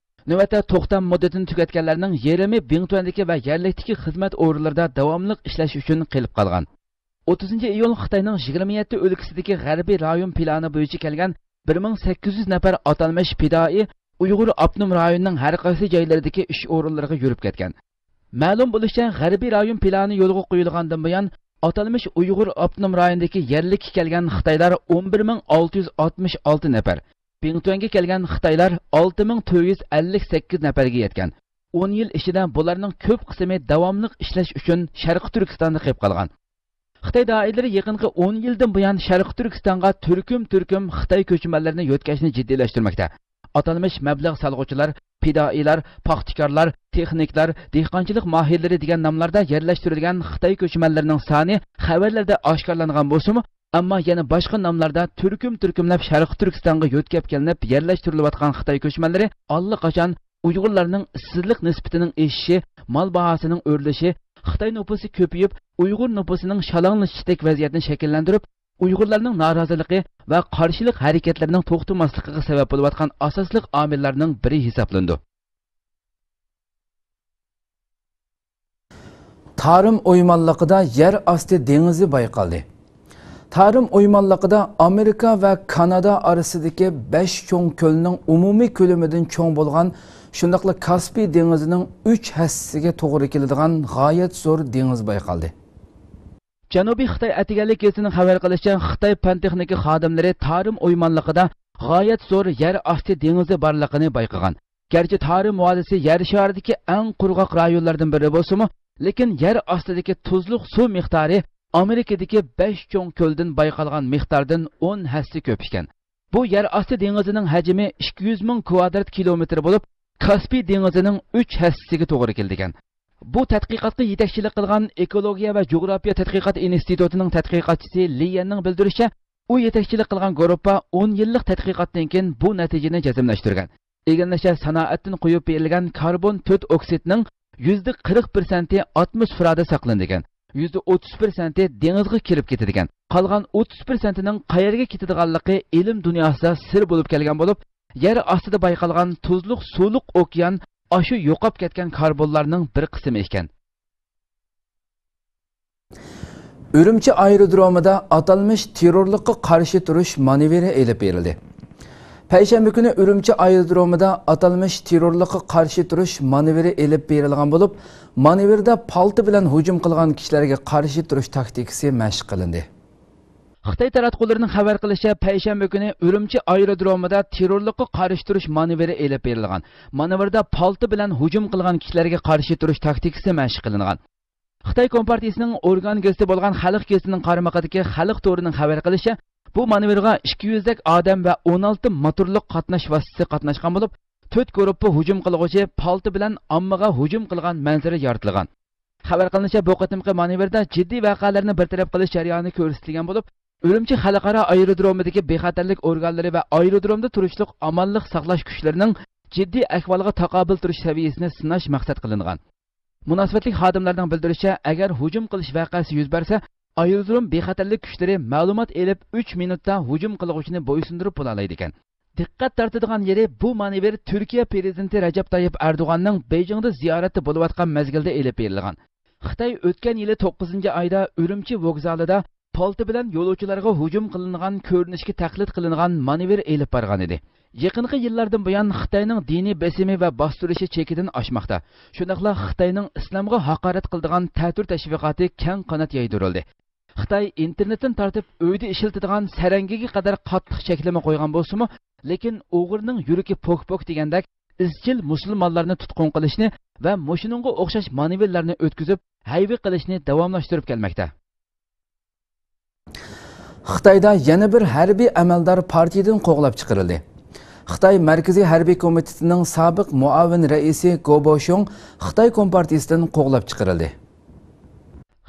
نۆۋەتتە توختام مۇددىتىنى تۈگەتكەنلەرنىڭ يېرىمى بىڭتۈەندىكى ۋە يەرلىكتىكى خىزمەت ئورۇنلىرىدا داۋاملىق ئىشلەش ئۈچۈن قېلىپ قالغان. ئوتتۇزىنچى ئىيۇل خىتاينىڭ يىگىرمە يەتتە ئۆلكىسىدىكى غەربىي رايون پىلانى بويىچە كەلگەن بىر مىڭ سەككىز يۈز نەپەر ئاتالمىش پىدائىي ئۇيغۇر ئاپتونوم رايونىنىڭ ھەر قايسى جايلىرىدىكى ئىش ئورۇنلىرىغا يۈرۈپ كەتكەن. مەلۇم بولۇشىچە، غەربىي رايون پىلانى يولغا قويۇلغاندىن بۇيان، ئاتالمىش ئۇيغۇر ئاپتونوم رايونىدىكى يەرلىككە كەلگەن خىتايلار ئون بىر مىڭ ئالتە يۈز ئاتمىش ئالتە نەپەر، بىڭتۈەنگە كەلگەن خىتايلار ئالتە مىڭ تۆت يۈز ئەللىك سەككىز نەپەرگە يەتكەن. ئون يىل ئىچىدە بۇلارنىڭ كۆپ قىسمى داۋاملىق ئىشلەش ئۈچۈن شەرقىي تۈركىستاندا قېلىپ قالغان. خىتاي دائىرىلىرى يېقىنقى ئون يىلدىن بۇيان شەرقىي تۈركىستانغا تۈركۈم-تۈركۈم خىتاي كۆچمەنلىرىنى يۆتكەشنى جىددىيلەشتۈرمەكتە. ئاتالمىش مەبلەغ سالغۇچىلار، پىدائىيلار، پاختىكارلار، تېخنىكلار، دېھقانچىلىق ماھىرلىرى دېگەن ناملاردا يەرلەشتۈرۈلگەن خىتاي كۆچمەنلىرىنىڭ سانى خەۋەرلەردە ئاشكارىلانغان بولسىمۇ، ئەمما يەنە باشقا ناملاردا تۈركۈم-تۈركۈملەپ شەرقىي تۈركىستانغا يۆتكەپ كېلىنىپ يەرلەشتۈرۈلۈۋاتقان خىتاي كۆچمەنلىرى ئاللىقاچان ئۇيغۇرلارنىڭ ئىشسىزلىق نىسبىتىنىڭ ئېشىشى، مال باھاسىنىڭ ئۆرلىشى، خىتاي نوپۇسى كۆپىيىپ، ئۇيغۇر نوپۇسىنىڭ شالاڭلىشىشتەك ۋەزىيەتنى شەكىللەندۈرۈپ، ئۇيغۇرلارنىڭ نارازىلىقى ۋە قارشىلىق ھەرىكەتلىرىنىڭ توختىماسلىقىغا سەۋەب بولۇۋاتقان ئاساسلىق ئامىللارنىڭ بىرى ھېسابلىنىدۇ. تارىم ئويمانلىقىدا يەر ئاستى دېڭىزى بايقالدى. تارىم ئويمانلىقىدا ئامېرىكا ۋە كانادا ئارىسىدىكى بەش چوڭ كۆلنىڭ ئومۇمىي كۆلىمىدىن چوڭ بولغان، شۇنداقلا كاسپىي دېڭىزىنىڭ ئۈچ ھەسسىسىگە توغرا كېلىدىغان غايەت زور دېڭىز بايقالدى. جەنۇبىي خىتاي ئەتىگەنلىك گېزىتىنىڭ خەۋەر قىلىشىچە، خىتاي پەن تېخنىكا خادىملىرى تارىم ئويمانلىقىدا غايەت زور يەر ئاستى دېڭىزى بارلىقىنى بايقىغان. گەرچە تارىم ۋادىسى يەر شارىدىكى ئەڭ قۇرغاق رايونلاردىن بىرى بولسىمۇ، لېكىن يەر ئاستىدىكى تۇزلۇق سۇ مىقدارى ئامېرىكىدىكى بەش چوڭ كۆلدىن بايقالغان مىقداردىن ئون ھەسسە كۆپ ئىكەن. بۇ يەر ئاستى دېڭىزىنىڭ ھەجمى ئىككى يۈز مىڭ كۋادرات كىلومېتىر بولۇپ، كاسپىي دېڭىزىنىڭ ئۈچ ھەسسىسىگە توغرا كېلىدىكەن. بۇ تەتقىقاتقا يېتەكچىلىك قىلغان ئېكولوگىيە ۋە جۇغراپىيە تەتقىقات ئىنستىتۇتىنىڭ تەتقىقاتچىسى لى يەننىڭ بىلدۈرۈشىچە، ئۇ يېتەكچىلىك قىلغان گۇرۇپپا ئون يىللىق تەتقىقاتتىن كېيىن بۇ نەتىجىنى جەزملەشتۈرگەن. ئىگىلىنىشىچە، سانائەتتىن قۇيۇپ بېرىلگەن كاربون تۆت ئوكسىدنىڭ يۈزدە قىرىق پىرسەنتى ئاتموسفېرادا ساقلىنىدىكەن، يۈزدە ئوتتۇز پىرسەنتى دېڭىزغا كېلىپ كېتىدىكەن. قالغان ئوتتۇز پىرسەنتىنىڭ قەيەرگە كېتىدىغانلىقى ئىلىم دۇنياسىدا سىر بولۇپ كەلگەن بولۇپ، يەر ئاستىدا بايقالغان تۇزلۇق سۇلۇق ئوكيان ئاشۇ يوقاپ كەتكەن كاربونلارنىڭ بىر قىسمى ئىكەن. ئۈرۈمچى ئايرودرومىدا ئاتالمىش تېررورلۇققا قارشى تۇرۇش مانېۋىرى ئېلىپ بېرىلدى. پەيشەنبە كۈنى ئۈرۈمچى ئايرودرومىدا ئاتالمىش تېررورلۇققا قارشى تۇرۇش مانېۋىرى ئېلىپ بېرىلغان بولۇپ، مانېۋىردا پالتا بىلەن ھۇجۇم قىلغان كىشىلەرگە قارشى تۇرۇش تاكتىكىسى مەشىق قىلىندى. خىتاي تاراتقۇلىرىنىڭ خەۋەر قىلىشىچە، پەيشەنبە كۈنى ئۈرۈمچى ئايرودرومىدا تېررورلۇققا قارشى تۇرۇش مانېۋىرى ئېلىپ بېرىلغان. مانېۋىردا پالتا بىلەن ھۇجۇم قىلغان كىشىلەرگە قارشى تۇرۇش تاكتىكىسى مەشىق قىلىنغان. خىتاي كومپارتىيىسىنىڭ ئورگان گېزىتى بولغان خەلق گېزىتىنىڭ قارمىقىدىكى خەلق تورىنىڭ خەۋەر قىلىشىچە، بۇ مانېۋىرغا ئىككى يۈزدەك ئادەم ۋە ئون ئالتە موتورلۇق قاتناش ۋاسىتىسى قاتناشقان بولۇپ، تۆت گۇرۇپپا ھۇجۇم قىلغۇچى پالتا بىلەن ئاممىغا ھۇجۇم قىلغان مەنزىرە يارىتىلغان. خەۋەر قىلىنىشىچە، بۇ قېتىمقى مانېۋىردا جىددىي ۋەقەلەرنى بىر تەرەپ قىلىش جەريانى كۆرسىتىلگەن بولۇپ، ئۈرۈمچى خەلقئارا ئايرودرومىدىكى بىخەتەرلىك ئورگانلىرى ۋە ئايرودرومدا تۇرۇشلۇق ئامانلىق ساقلاش كۈچلىرىنىڭ جىددىي ئەھۋالغا تاقابىل تۇرۇش سەۋىيەسىنى سىناش مەقسەت قىلىنغان. مۇناسىۋەتلىك خادىملارنىڭ بىلدۈرۈشىچە، ئەگەر ھۇجۇم قىلىش ۋەقەسى يۈز بەرسە، ئايرودروم بىخەتەرلىك كۈچلىرى مەلۇمات ئېلىپ، ئۈچ مىنۇتتا ھۇجۇم قىلغۇچىنى بويسۇندۇرۇپ بولالايدىكەن. دىققەت تارتىدىغان يېرى، بۇ مانېۋىر تۈركىيە پىرېزىدېنتى رەجەپ تايىپ ئەردوغاننىڭ بېيجىڭدا زىيارەتتە بولۇۋاتقان مەزگىلدە ئېلىپ بېرىلغان. خىتاي ئۆتكەن يىلى توققۇزىنچى ئايدا ئۈرۈمچى ۋوگزالىدا پالتا بىلەن يولۇچىلارغا ھۇجۇم قىلىنغان كۆرۈنۈشكە تەقلىد قىلىنغان مانېۋىر ئېلىپ بارغانىدى. يېقىنقى يىللاردىن بۇيان خىتاينىڭ دىنىي بېسىمى ۋە باستۇرۇشى چېكىدىن ئاشماقتا. شۇنداقلا خىتاينىڭ ئىسلامغا ھاقارەت قىلىدىغان تەتۈر تەشۋىقاتى كەڭ قانات يايدۇرۇلدى. خىتاي ئىنتېرنېتتىن تارتىپ ئۆيدە ئىشلىتىدىغان سەرەڭگىگە قەدەر قاتتىق چەكلىمە قويغان بولسىمۇ، لېكىن ئوغرىنىڭ يۈرىكى پوك-پوك دېگەندەك ئىزچىل مۇسۇلمانلارنى تۇتقۇن قىلىشنى ۋە مۇشۇنىڭغا ئوخشاش مانېۋىرلارنى ئۆتكۈزۈپ، ھەيۋە قىلىشنى داۋاملاشتۇرۇپ كەلمەكتە. خىتايدا يەنە بىر ھەربىي ئەمەلدار پارتىيىدىن قوغلاپ چىقىرىلدى. خىتاي مەركىزىي ھەربىي كومىتېتىنىڭ سابىق مۇئاۋىن رەئىسى گو بوشيۇڭ خىتاي كومپارتىيىسىدىن قوغلاپ چىقىرىلدى.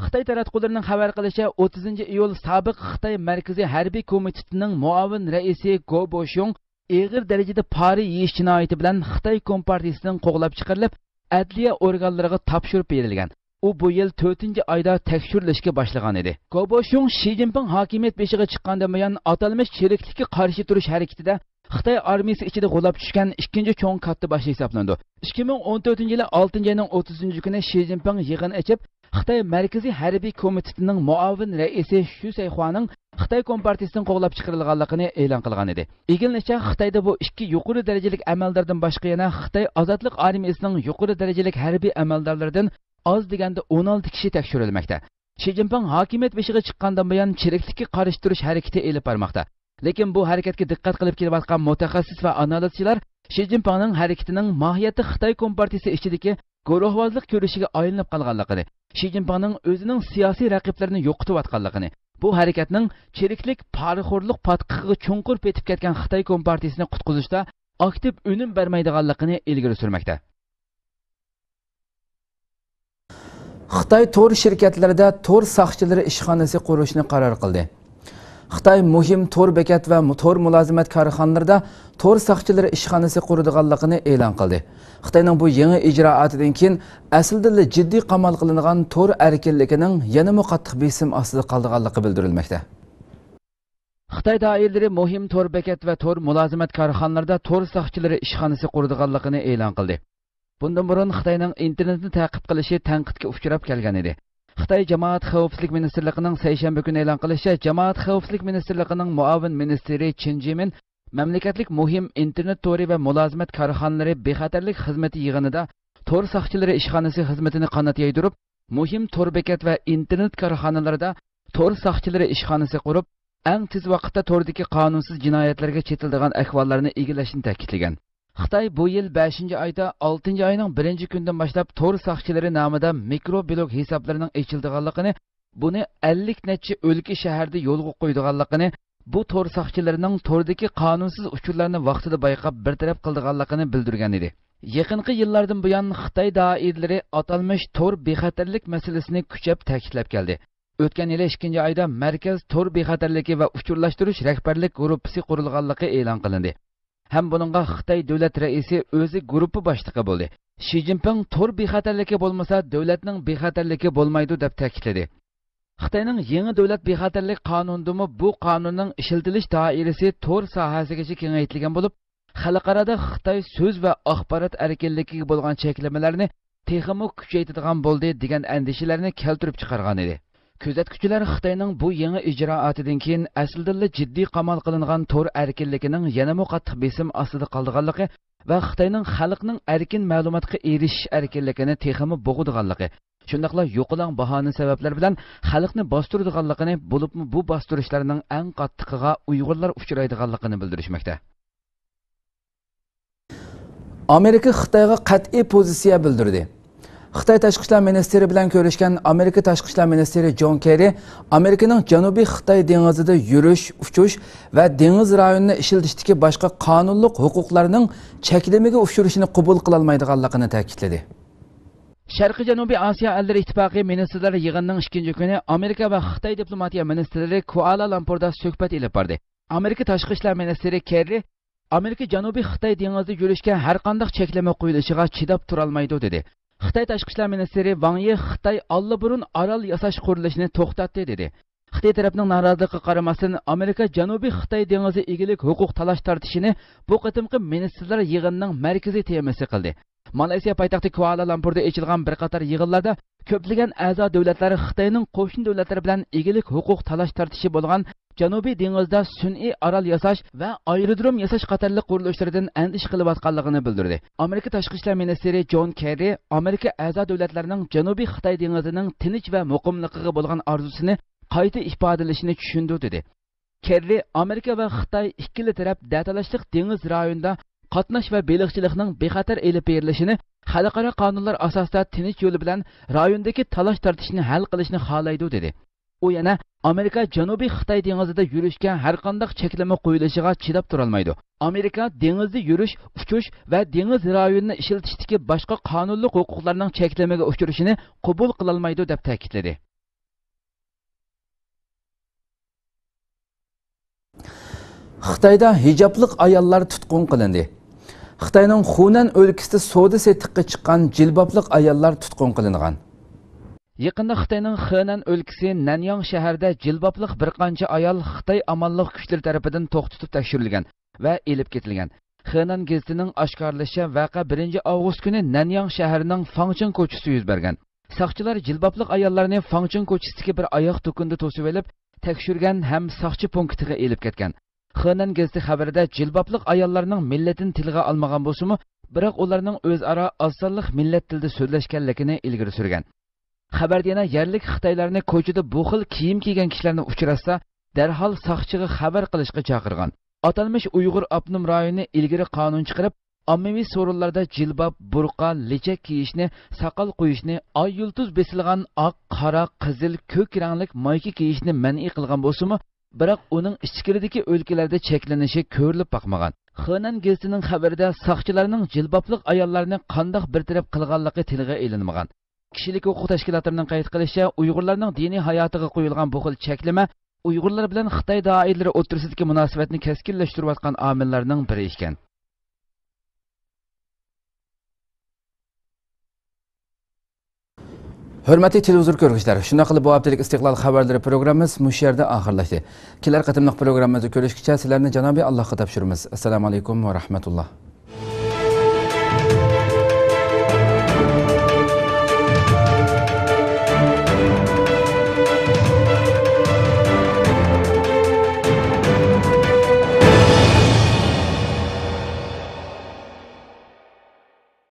خىتاي تاراتقۇلىرىنىڭ خەۋەر قىلىشىچە، ئوتتۇزىنچى ئىيۇل سابىق خىتاي مەركىزىي ھەربىي كومىتېتىنىڭ مۇئاۋىن رەئىسى گو بوشيۇڭ ئېغىر دەرىجىدە پارە يېيىش جىنايىتى بىلەن خىتاي كومپارتىيىسىدىن قوغلاپ چىقىرىلىپ، ئەدلىيە ئورگانلىرىغا تاپشۇرۇپ بېرىلگەن. ئۇ بۇ يىل تۆتىنچى ئايدا تەكشۈرۈلۈشكە باشلىغان ئىدى. گو بوشيۇڭ شى جىنپىڭ ھاكىمىيەت بېشىغا چىققاندىن بۇيان ئاتالمىش چىرىكلىككە قارشى تۇرۇش ھەرىكىتىدە خىتاي ئارمىيىسى ئىچىدە غۇلاپ چۈشكەن ئىككىنچى چوڭ كاتتىباش ھېسابلىنىدۇ. ئىككى مىڭ ئون تۆتىنچى يىلى ئالتىنچى ئاينىڭ ئوتتۇزىنچى كۈنى شى جىنپىڭ يىغىن ئېچىپ، خىتاي مەركىزىي ھەربىي كومىتېتىنىڭ مۇئاۋىن رەئىسى شۈ سەيخۇانىڭ خىتاي كومپارتىيىسىدىن قوغلاپ چىقىرىلغانلىقىنى ئېلان قىلغان ئىدى. ئىگىلىنىشىچە، خىتايدا بۇ ئىككى يۇقىرى دەرىجىلىك ئەمەلداردىن باشقا يەنە خىتاي ئازادلىق ئارمىيىسىنىڭ يۇقىرى دەرىجىلىك ھەربىي ئەمەلدارلىرىدىن ئاز دېگەندە ئون ئالتە كىشى تەكشۈرۈلمەكتە. شى جىنپىڭ ھاكىمىيەت بېشىغا چىققاندىن بۇيان چىرىكلىككە قارشى تۇرۇش ھەرىكىتى ئېلىپ بارماقتا. لېكىن بۇ ھەرىكەتكە دىققەت قىلىپ كېلىۋاتقان مۇتەخەسسىس ۋە ئانالىزچىلار شى جىنپىڭنىڭ ھەرىكىتىنىڭ ماھىيەتتە خىتاي كومپارتىيىسى ئىچىدىكى گۇرۇھۋازلىق كۈرىشىگە ئايلىنىپ قالغانلىقىنى، شى جىنپىڭنىڭ ئۆزىنىڭ سىياسىي رەقىبلىرىنى يوقىتىۋاتقانلىقىنى، بۇ ھەرىكەتنىڭ چىرىكلىك، پارىخورلۇق پاتقىقىغا چوڭقۇر پېتىپ كەتكەن خىتاي كومپارتىيىسىنى قۇتقۇزۇشتا ئاكتىپ ئۈنۈم بەرمەيدىغانلىقىنى ئىلگىرى سۈرمەكتە. خىتاي تور شىركەتلىرىدە تور ساقچىلىرى ئىشخانىسى قۇرۇشنى قارار قىلدى. خىتاي مۇھىم تور بېكەت ۋە تور مۇلازىمەت كارخانىلىرىدا تور ساقچىلىرى ئىشخانىسى قۇرىدىغانلىقىنى ئېلان قىلدى. خىتاينىڭ بۇ يېڭى ئىجرائاتىدىن كېيىن ئەسلىدىنلا جىددىي قامال قىلىنغان تور ئەركىنلىكىنىڭ يەنىمۇ قاتتىق بېسىم ئاستىدا قالىدىغانلىقى بىلدۈرۈلمەكتە. خىتاي دائىرىلىرى مۇھىم تور بېكەت ۋە تور مۇلازىمەت كارخانىلىرىدا تور ساقچىلىرى ئىشخانىسى قۇرىدىغانلىقىنى ئېلان قىلدى. بۇندىن بۇرۇن خىتاينىڭ ئىنتېرنېتنى تەقىب قىلىشى تەنقىدكە ئۇچراپ كەلگەن ئىدى. خىتاي جامائەت خەۋپسىزلىك مىنىستىرلىقىنىڭ سەيشەنبە كۈنى ئېلان قىلىشىچە، جامائەت خەۋپسىزلىك مىنىستىرلىقىنىڭ مۇئاۋىن مىنىستىرى چىن جىمىن مەملىكەتلىك مۇھىم ئىنتېرنېت تورى ۋە مۇلازىمەت كارخانىلىرى بىخەتەرلىك خىزمىتى يىغىنىدا تور ساقچىلىرى ئىشخانىسى خىزمىتىنى قانات يايدۇرۇپ، مۇھىم تور بېكەت ۋە ئىنتېرنېت كارخانىلىرىدا تور ساقچىلىرى ئىشخانىسى قۇرۇپ، ئەڭ تېز ۋاقىتتا توردىكى قانۇنسىز جىنايەتلەرگە چېتىلىدىغان ئەھۋاللارنى ئىگىلەشنى تەكىتلىگەن. خىتاي بۇ يىل بەشىنچى ئايدا ئالتىنچى ئاينىڭ بىرىنچى كۈنىدىن باشلاپ تور ساقچىلىرى نامىدا مىكرو بىلوگ ھېسابلىرىنىڭ ئېچىلىدىغانلىقىنى، بۇنى ئەللىك نەچچە ئۆلكە شەھەردە يولغا قويىدىغانلىقىنى، بۇ تور ساقچىلىرىنىڭ توردىكى قانۇنسىز ئۇچۇرلارنى ۋاقتىدا بايقاپ بىر تەرەپ قىلىدىغانلىقىنى بىلدۈرگەن ئىدى. يېقىنقى يىللاردىن بۇيان خىتاي دائىرىلىرى ئاتالمىش تور بىخەتەرلىك مەسىلىسىنى كۈچەپ تەكىتلەپ كەلدى. ئۆتكەن يىلى ئىككىنچى ئايدا مەركەز تور بىخەتەرلىكى ۋە ئۇچۇرلاشتۇرۇش رەھبەرلىك گۇرۇپپىسى قۇرۇلغانلىقى ئېلان قىلىندى. ھەم بۇنىڭغا خىتاي دۆلەت رەئىسى ئۆزى گۇرۇپپا باشلىقى بولدى. شى جىنپىڭ تور بىخەتەرلىكى بولمىسا، دۆلەتنىڭ بىخەتەرلىكى بولمايدۇ، دەپ تەكىتلىدى. خىتاينىڭ يېڭى دۆلەت بىخەتەرلىك قانۇنىدىمۇ بۇ قانۇننىڭ ئىشلىتىلىش دائىرىسى تور ساھەسىگىچە كېڭەيتىلگەن بولۇپ، خەلقئارادا خىتاي سۆز ۋە ئاخبارات ئەركىنلىكىگە بولغان چەكلىمىلەرنى تېخىمۇ كۈچەيتىدىغان بولدى، دېگەن ئەندىشىلەرنى كەلتۈرۈپ چىقارغان ئىدى. كۆزەتكۈچىلەر خىتاينىڭ بۇ يېڭى ئىجرائاتىدىن كېيىن ئەسلىدىنلا جىددىي قامال قىلىنغان تور ئەركىنلىكىنىڭ يەنىمۇ قاتتىق بېسىم ئاستىدا قالىدىغانلىقى ۋە خىتاينىڭ خەلقنىڭ ئەركىن مەلۇماتقا ئېرىشىش ئەركىنلىكىنى تېخىمۇ بوغىدىغانلىقى، شۇنداقلا يوقىلاڭ باھانە سەۋەبلەر بىلەن خەلقنى باستۇرىدىغانلىقىنى، بولۇپمۇ بۇ باستۇرۇشلارنىڭ ئەڭ قاتتىقىغا ئۇيغۇرلار ئۇچرايدىغانلىقىنى بىلدۈرۈشمەكتە. ئامېرىكا خىتايغا قەتئىي پوزىتسىيە بىلدۈردى. خىتاي تاشقى ئىشلار مىنىستىرى بىلەن كۆرۈشكەن ئامېرىكا تاشقى ئىشلار مىنىستىرى جون كېررى ئامېرىكىنىڭ جەنۇبىي خىتاي دېڭىزىدا يۈرۈش، ئۇچۇش ۋە دېڭىز رايونىنى ئىشلىتىشتىكى باشقا قانۇنلۇق ھوقۇقلارنىڭ چەكلىمىگە ئۇچرىشىنى قوبۇل قىلالمايدىغانلىقىنى تەكىتلىدى. شەرقىي جەنۇبىي ئاسىيا ئەللىرى ئىتتىپاقى مىنىستىرلار يىغىنىنىڭ ئىككىنچى كۈنى ئامېرىكا ۋە خىتاي دىپلوماتىيە مىنىستىرلىرى كۇئالا لامپۇردا سۆھبەت ئېلىپ باردى. ئامېرىكا تاشقى ئىشلار مىنىستىرى كېررى ئامېرىكا جەنۇبىي خىتاي دېڭىزىدا يۈرۈشكە ھەرقانداق چەكلىمە قويۇلۇشىغا چىداپ تۇرالمايدۇ، دېدى. خىتاي تاشقى ئىشلار مىنىستىرى ۋاڭ يى خىتاي ئاللىبۇرۇن ئارال ياساش قۇرۇلۇشىنى توختاتتى، دېدى. خىتاي تەرەپنىڭ نارازىلىقىغا قارىماستىن، ئامېرىكا جەنۇبىي خىتاي دېڭىزى ئىگىلىك ھوقۇق تالاش تارتىشىنى بۇ قېتىمقى مىنىستىرلار يىغىنىنىڭ مەركىزىي تېمىسى قىلدى. مالايسىيا پايتەختى كۇئالا لامپۇردا ئېچىلغان بىر قاتار يىغىنلاردا كۆپلىگەن ئەزا دۆلەتلەر خىتاينىڭ قوشنا دۆلەتلەر بىلەن ئىگىلىك ھوقۇق تالاش تارتىشى بولغان جەنۇبىي دېڭىزدا سۈنئىي ئارال ياساش ۋە ئايرودروم ياساش قاتارلىق قۇرۇلۇشلىرىدىن ئەندىشە قىلىۋاتقانلىقىنى بىلدۈردى. ئامېرىكا تاشقى ئىشلار مىنىستىرى جون كېررى ئامېرىكا ئەزا دۆلەتلەرنىڭ جەنۇبىي خىتاي دېڭىزىنىڭ تىنچ ۋە مۇقىملىقىغا بولغان ئارزۇسىنى قايتا ئىپادىلىشىنى چۈشىنىدۇ، دېدى. كېررى ئامېرىكا ۋە خىتاي ئىككىلا تەرەپ دەتالاشلىق دېڭىز رايونىدا قاتناش ۋە بېلىقچىلىقنىڭ بىخەتەر ئېلىپ بېرىلىشىنى، خەلقئارا قانۇنلار ئاساسىدا تىنچ يولى بىلەن رايوندىكى تالاش تارتىشنى ھەل قىلىشنى خالايدۇ، دېدى. ئۇ يەنە ئامېرىكا جەنۇبىي خىتاي دېڭىزىدا يۈرۈشكە ھەرقانداق چەكلىمە قويۇلۇشىغا چىداپ تۇرالمايدۇ. ئامېرىكا دېڭىزدا يۈرۈش، ئۇچۇش ۋە دېڭىز رايونىنى ئىشلىتىشتىكى باشقا قانۇنلۇق ھوقۇقلارنىڭ چەكلىمىگە ئۇچرىشىنى قوبۇل قىلالمايدۇ، دەپ تەكىتلىدى. خىتايدا ھىجابلىق ئاياللار تۇتقۇن قىلىندى. خىتاينىڭ خۇنەن ئۆلكىسىدە سودا سېتىققا چىققان جىلبابلىق ئاياللار تۇتقۇن قىلىنغان. يېقىندا خىتاينىڭ خېنەن ئۆلكىسى نەنياڭ شەھىرىدە جىلبابلىق بىر قانچە ئايال خىتاي ئامانلىق كۈچلىرى تەرىپىدىن توختىتىپ تەكشۈرۈلگەن ۋە ئېلىپ كېتىلگەن. خېنەن گېزىتىنىڭ ئاشكارىلىشىچە، ۋەقە بىرىنچى ئاۋغۇست كۈنى نەنياڭ شەھىرىنىڭ فاڭچىڭ كوچىسىدا يۈز بەرگەن. ساقچىلار جىلبابلىق ئاياللارنى فاڭچىڭ كوچىسىدىكى بىر ئاياغ دۇكىنىدا توسۇۋېلىپ، تەكشۈرگەن ھەم ساقچى پونكىتىغا ئېلىپ كەتكەن. خېنەن گېزىتى خەۋىرىدە جىلبابلىق ئاياللارنىڭ مىللىتىنى تىلغا ئالمىغان بولسىمۇ، بىراق ئۇلارنىڭ ئۆزئارا ئاز سانلىق مىللەت تىلىدا سۆزلەشكەنلىكىنى ئىلگىرى سۈرگەن. خەۋەردە يەنە يەرلىك خىتايلارنى كوچىدا بۇ خىل كىيىم كىيگەن كىشىلەرنى ئۇچراتسا، دەرھال ساقچىغا خەۋەر قىلىشقا چاقىرغان. ئاتالمىش ئۇيغۇر ئاپتونوم رايونى ئىلگىرى قانۇن چىقىرىپ، ئاممىۋى سورۇنلاردا جىلباب، بۇرقا، لېچەك كىيىشنى، ساقال قويۇشنى، ئاي يۇلتۇز بېسىلغان ئاق، قارا، قىزىل، كۆك رەڭلىك مايكا كىيىشنى مەنئى قىلغان بولسىمۇ، بىراق ئۇنىڭ ئىچكىرىدىكى ئۆلكىلەردە چەكلىنىشى كۆرۈلۈپ باقمىغان. خېنەن گېزىتىنىڭ خەۋىرىدە ساقچىلارنىڭ جىلبابلىق ئاياللارنى قانداق بىر تەرەپ قىلغانلىقى تىلغا ئېلىنمىغان. كىشىلىك ھوقۇق تەشكىلاتلىرىنىڭ قەيت قىلىشىچە، ئۇيغۇرلارنىڭ دىنىي ھاياتىغا قويۇلغان بۇ خىل چەكلىمە ئۇيغۇرلار بىلەن خىتاي دائىرىلىرى ئوتتۇرىسىدىكى مۇناسىۋەتنى كەسكىنلەشتۈرۈۋاتقان ئامىللارنىڭ بىرى ئىكەن. ھۆرمەتلىك تېلېۋىزور كۆرگۈچىلەر، شۇنداق قىلىپ بۇ ھەپتىلىك ئىستىقلال خەۋەرلىرى پروگراممىمىز مۇشۇ يەردە ئاخىرلاشتى. كېلەر قېتىملىق پروگراممىمىزدا كۆرۈشكىچە سىلەرنى جانابىي ئاللاھقا تاپشۇرىمىز. ئەسسالامۇ ئەلەيكۇم ۋە رەھمەتۇللا.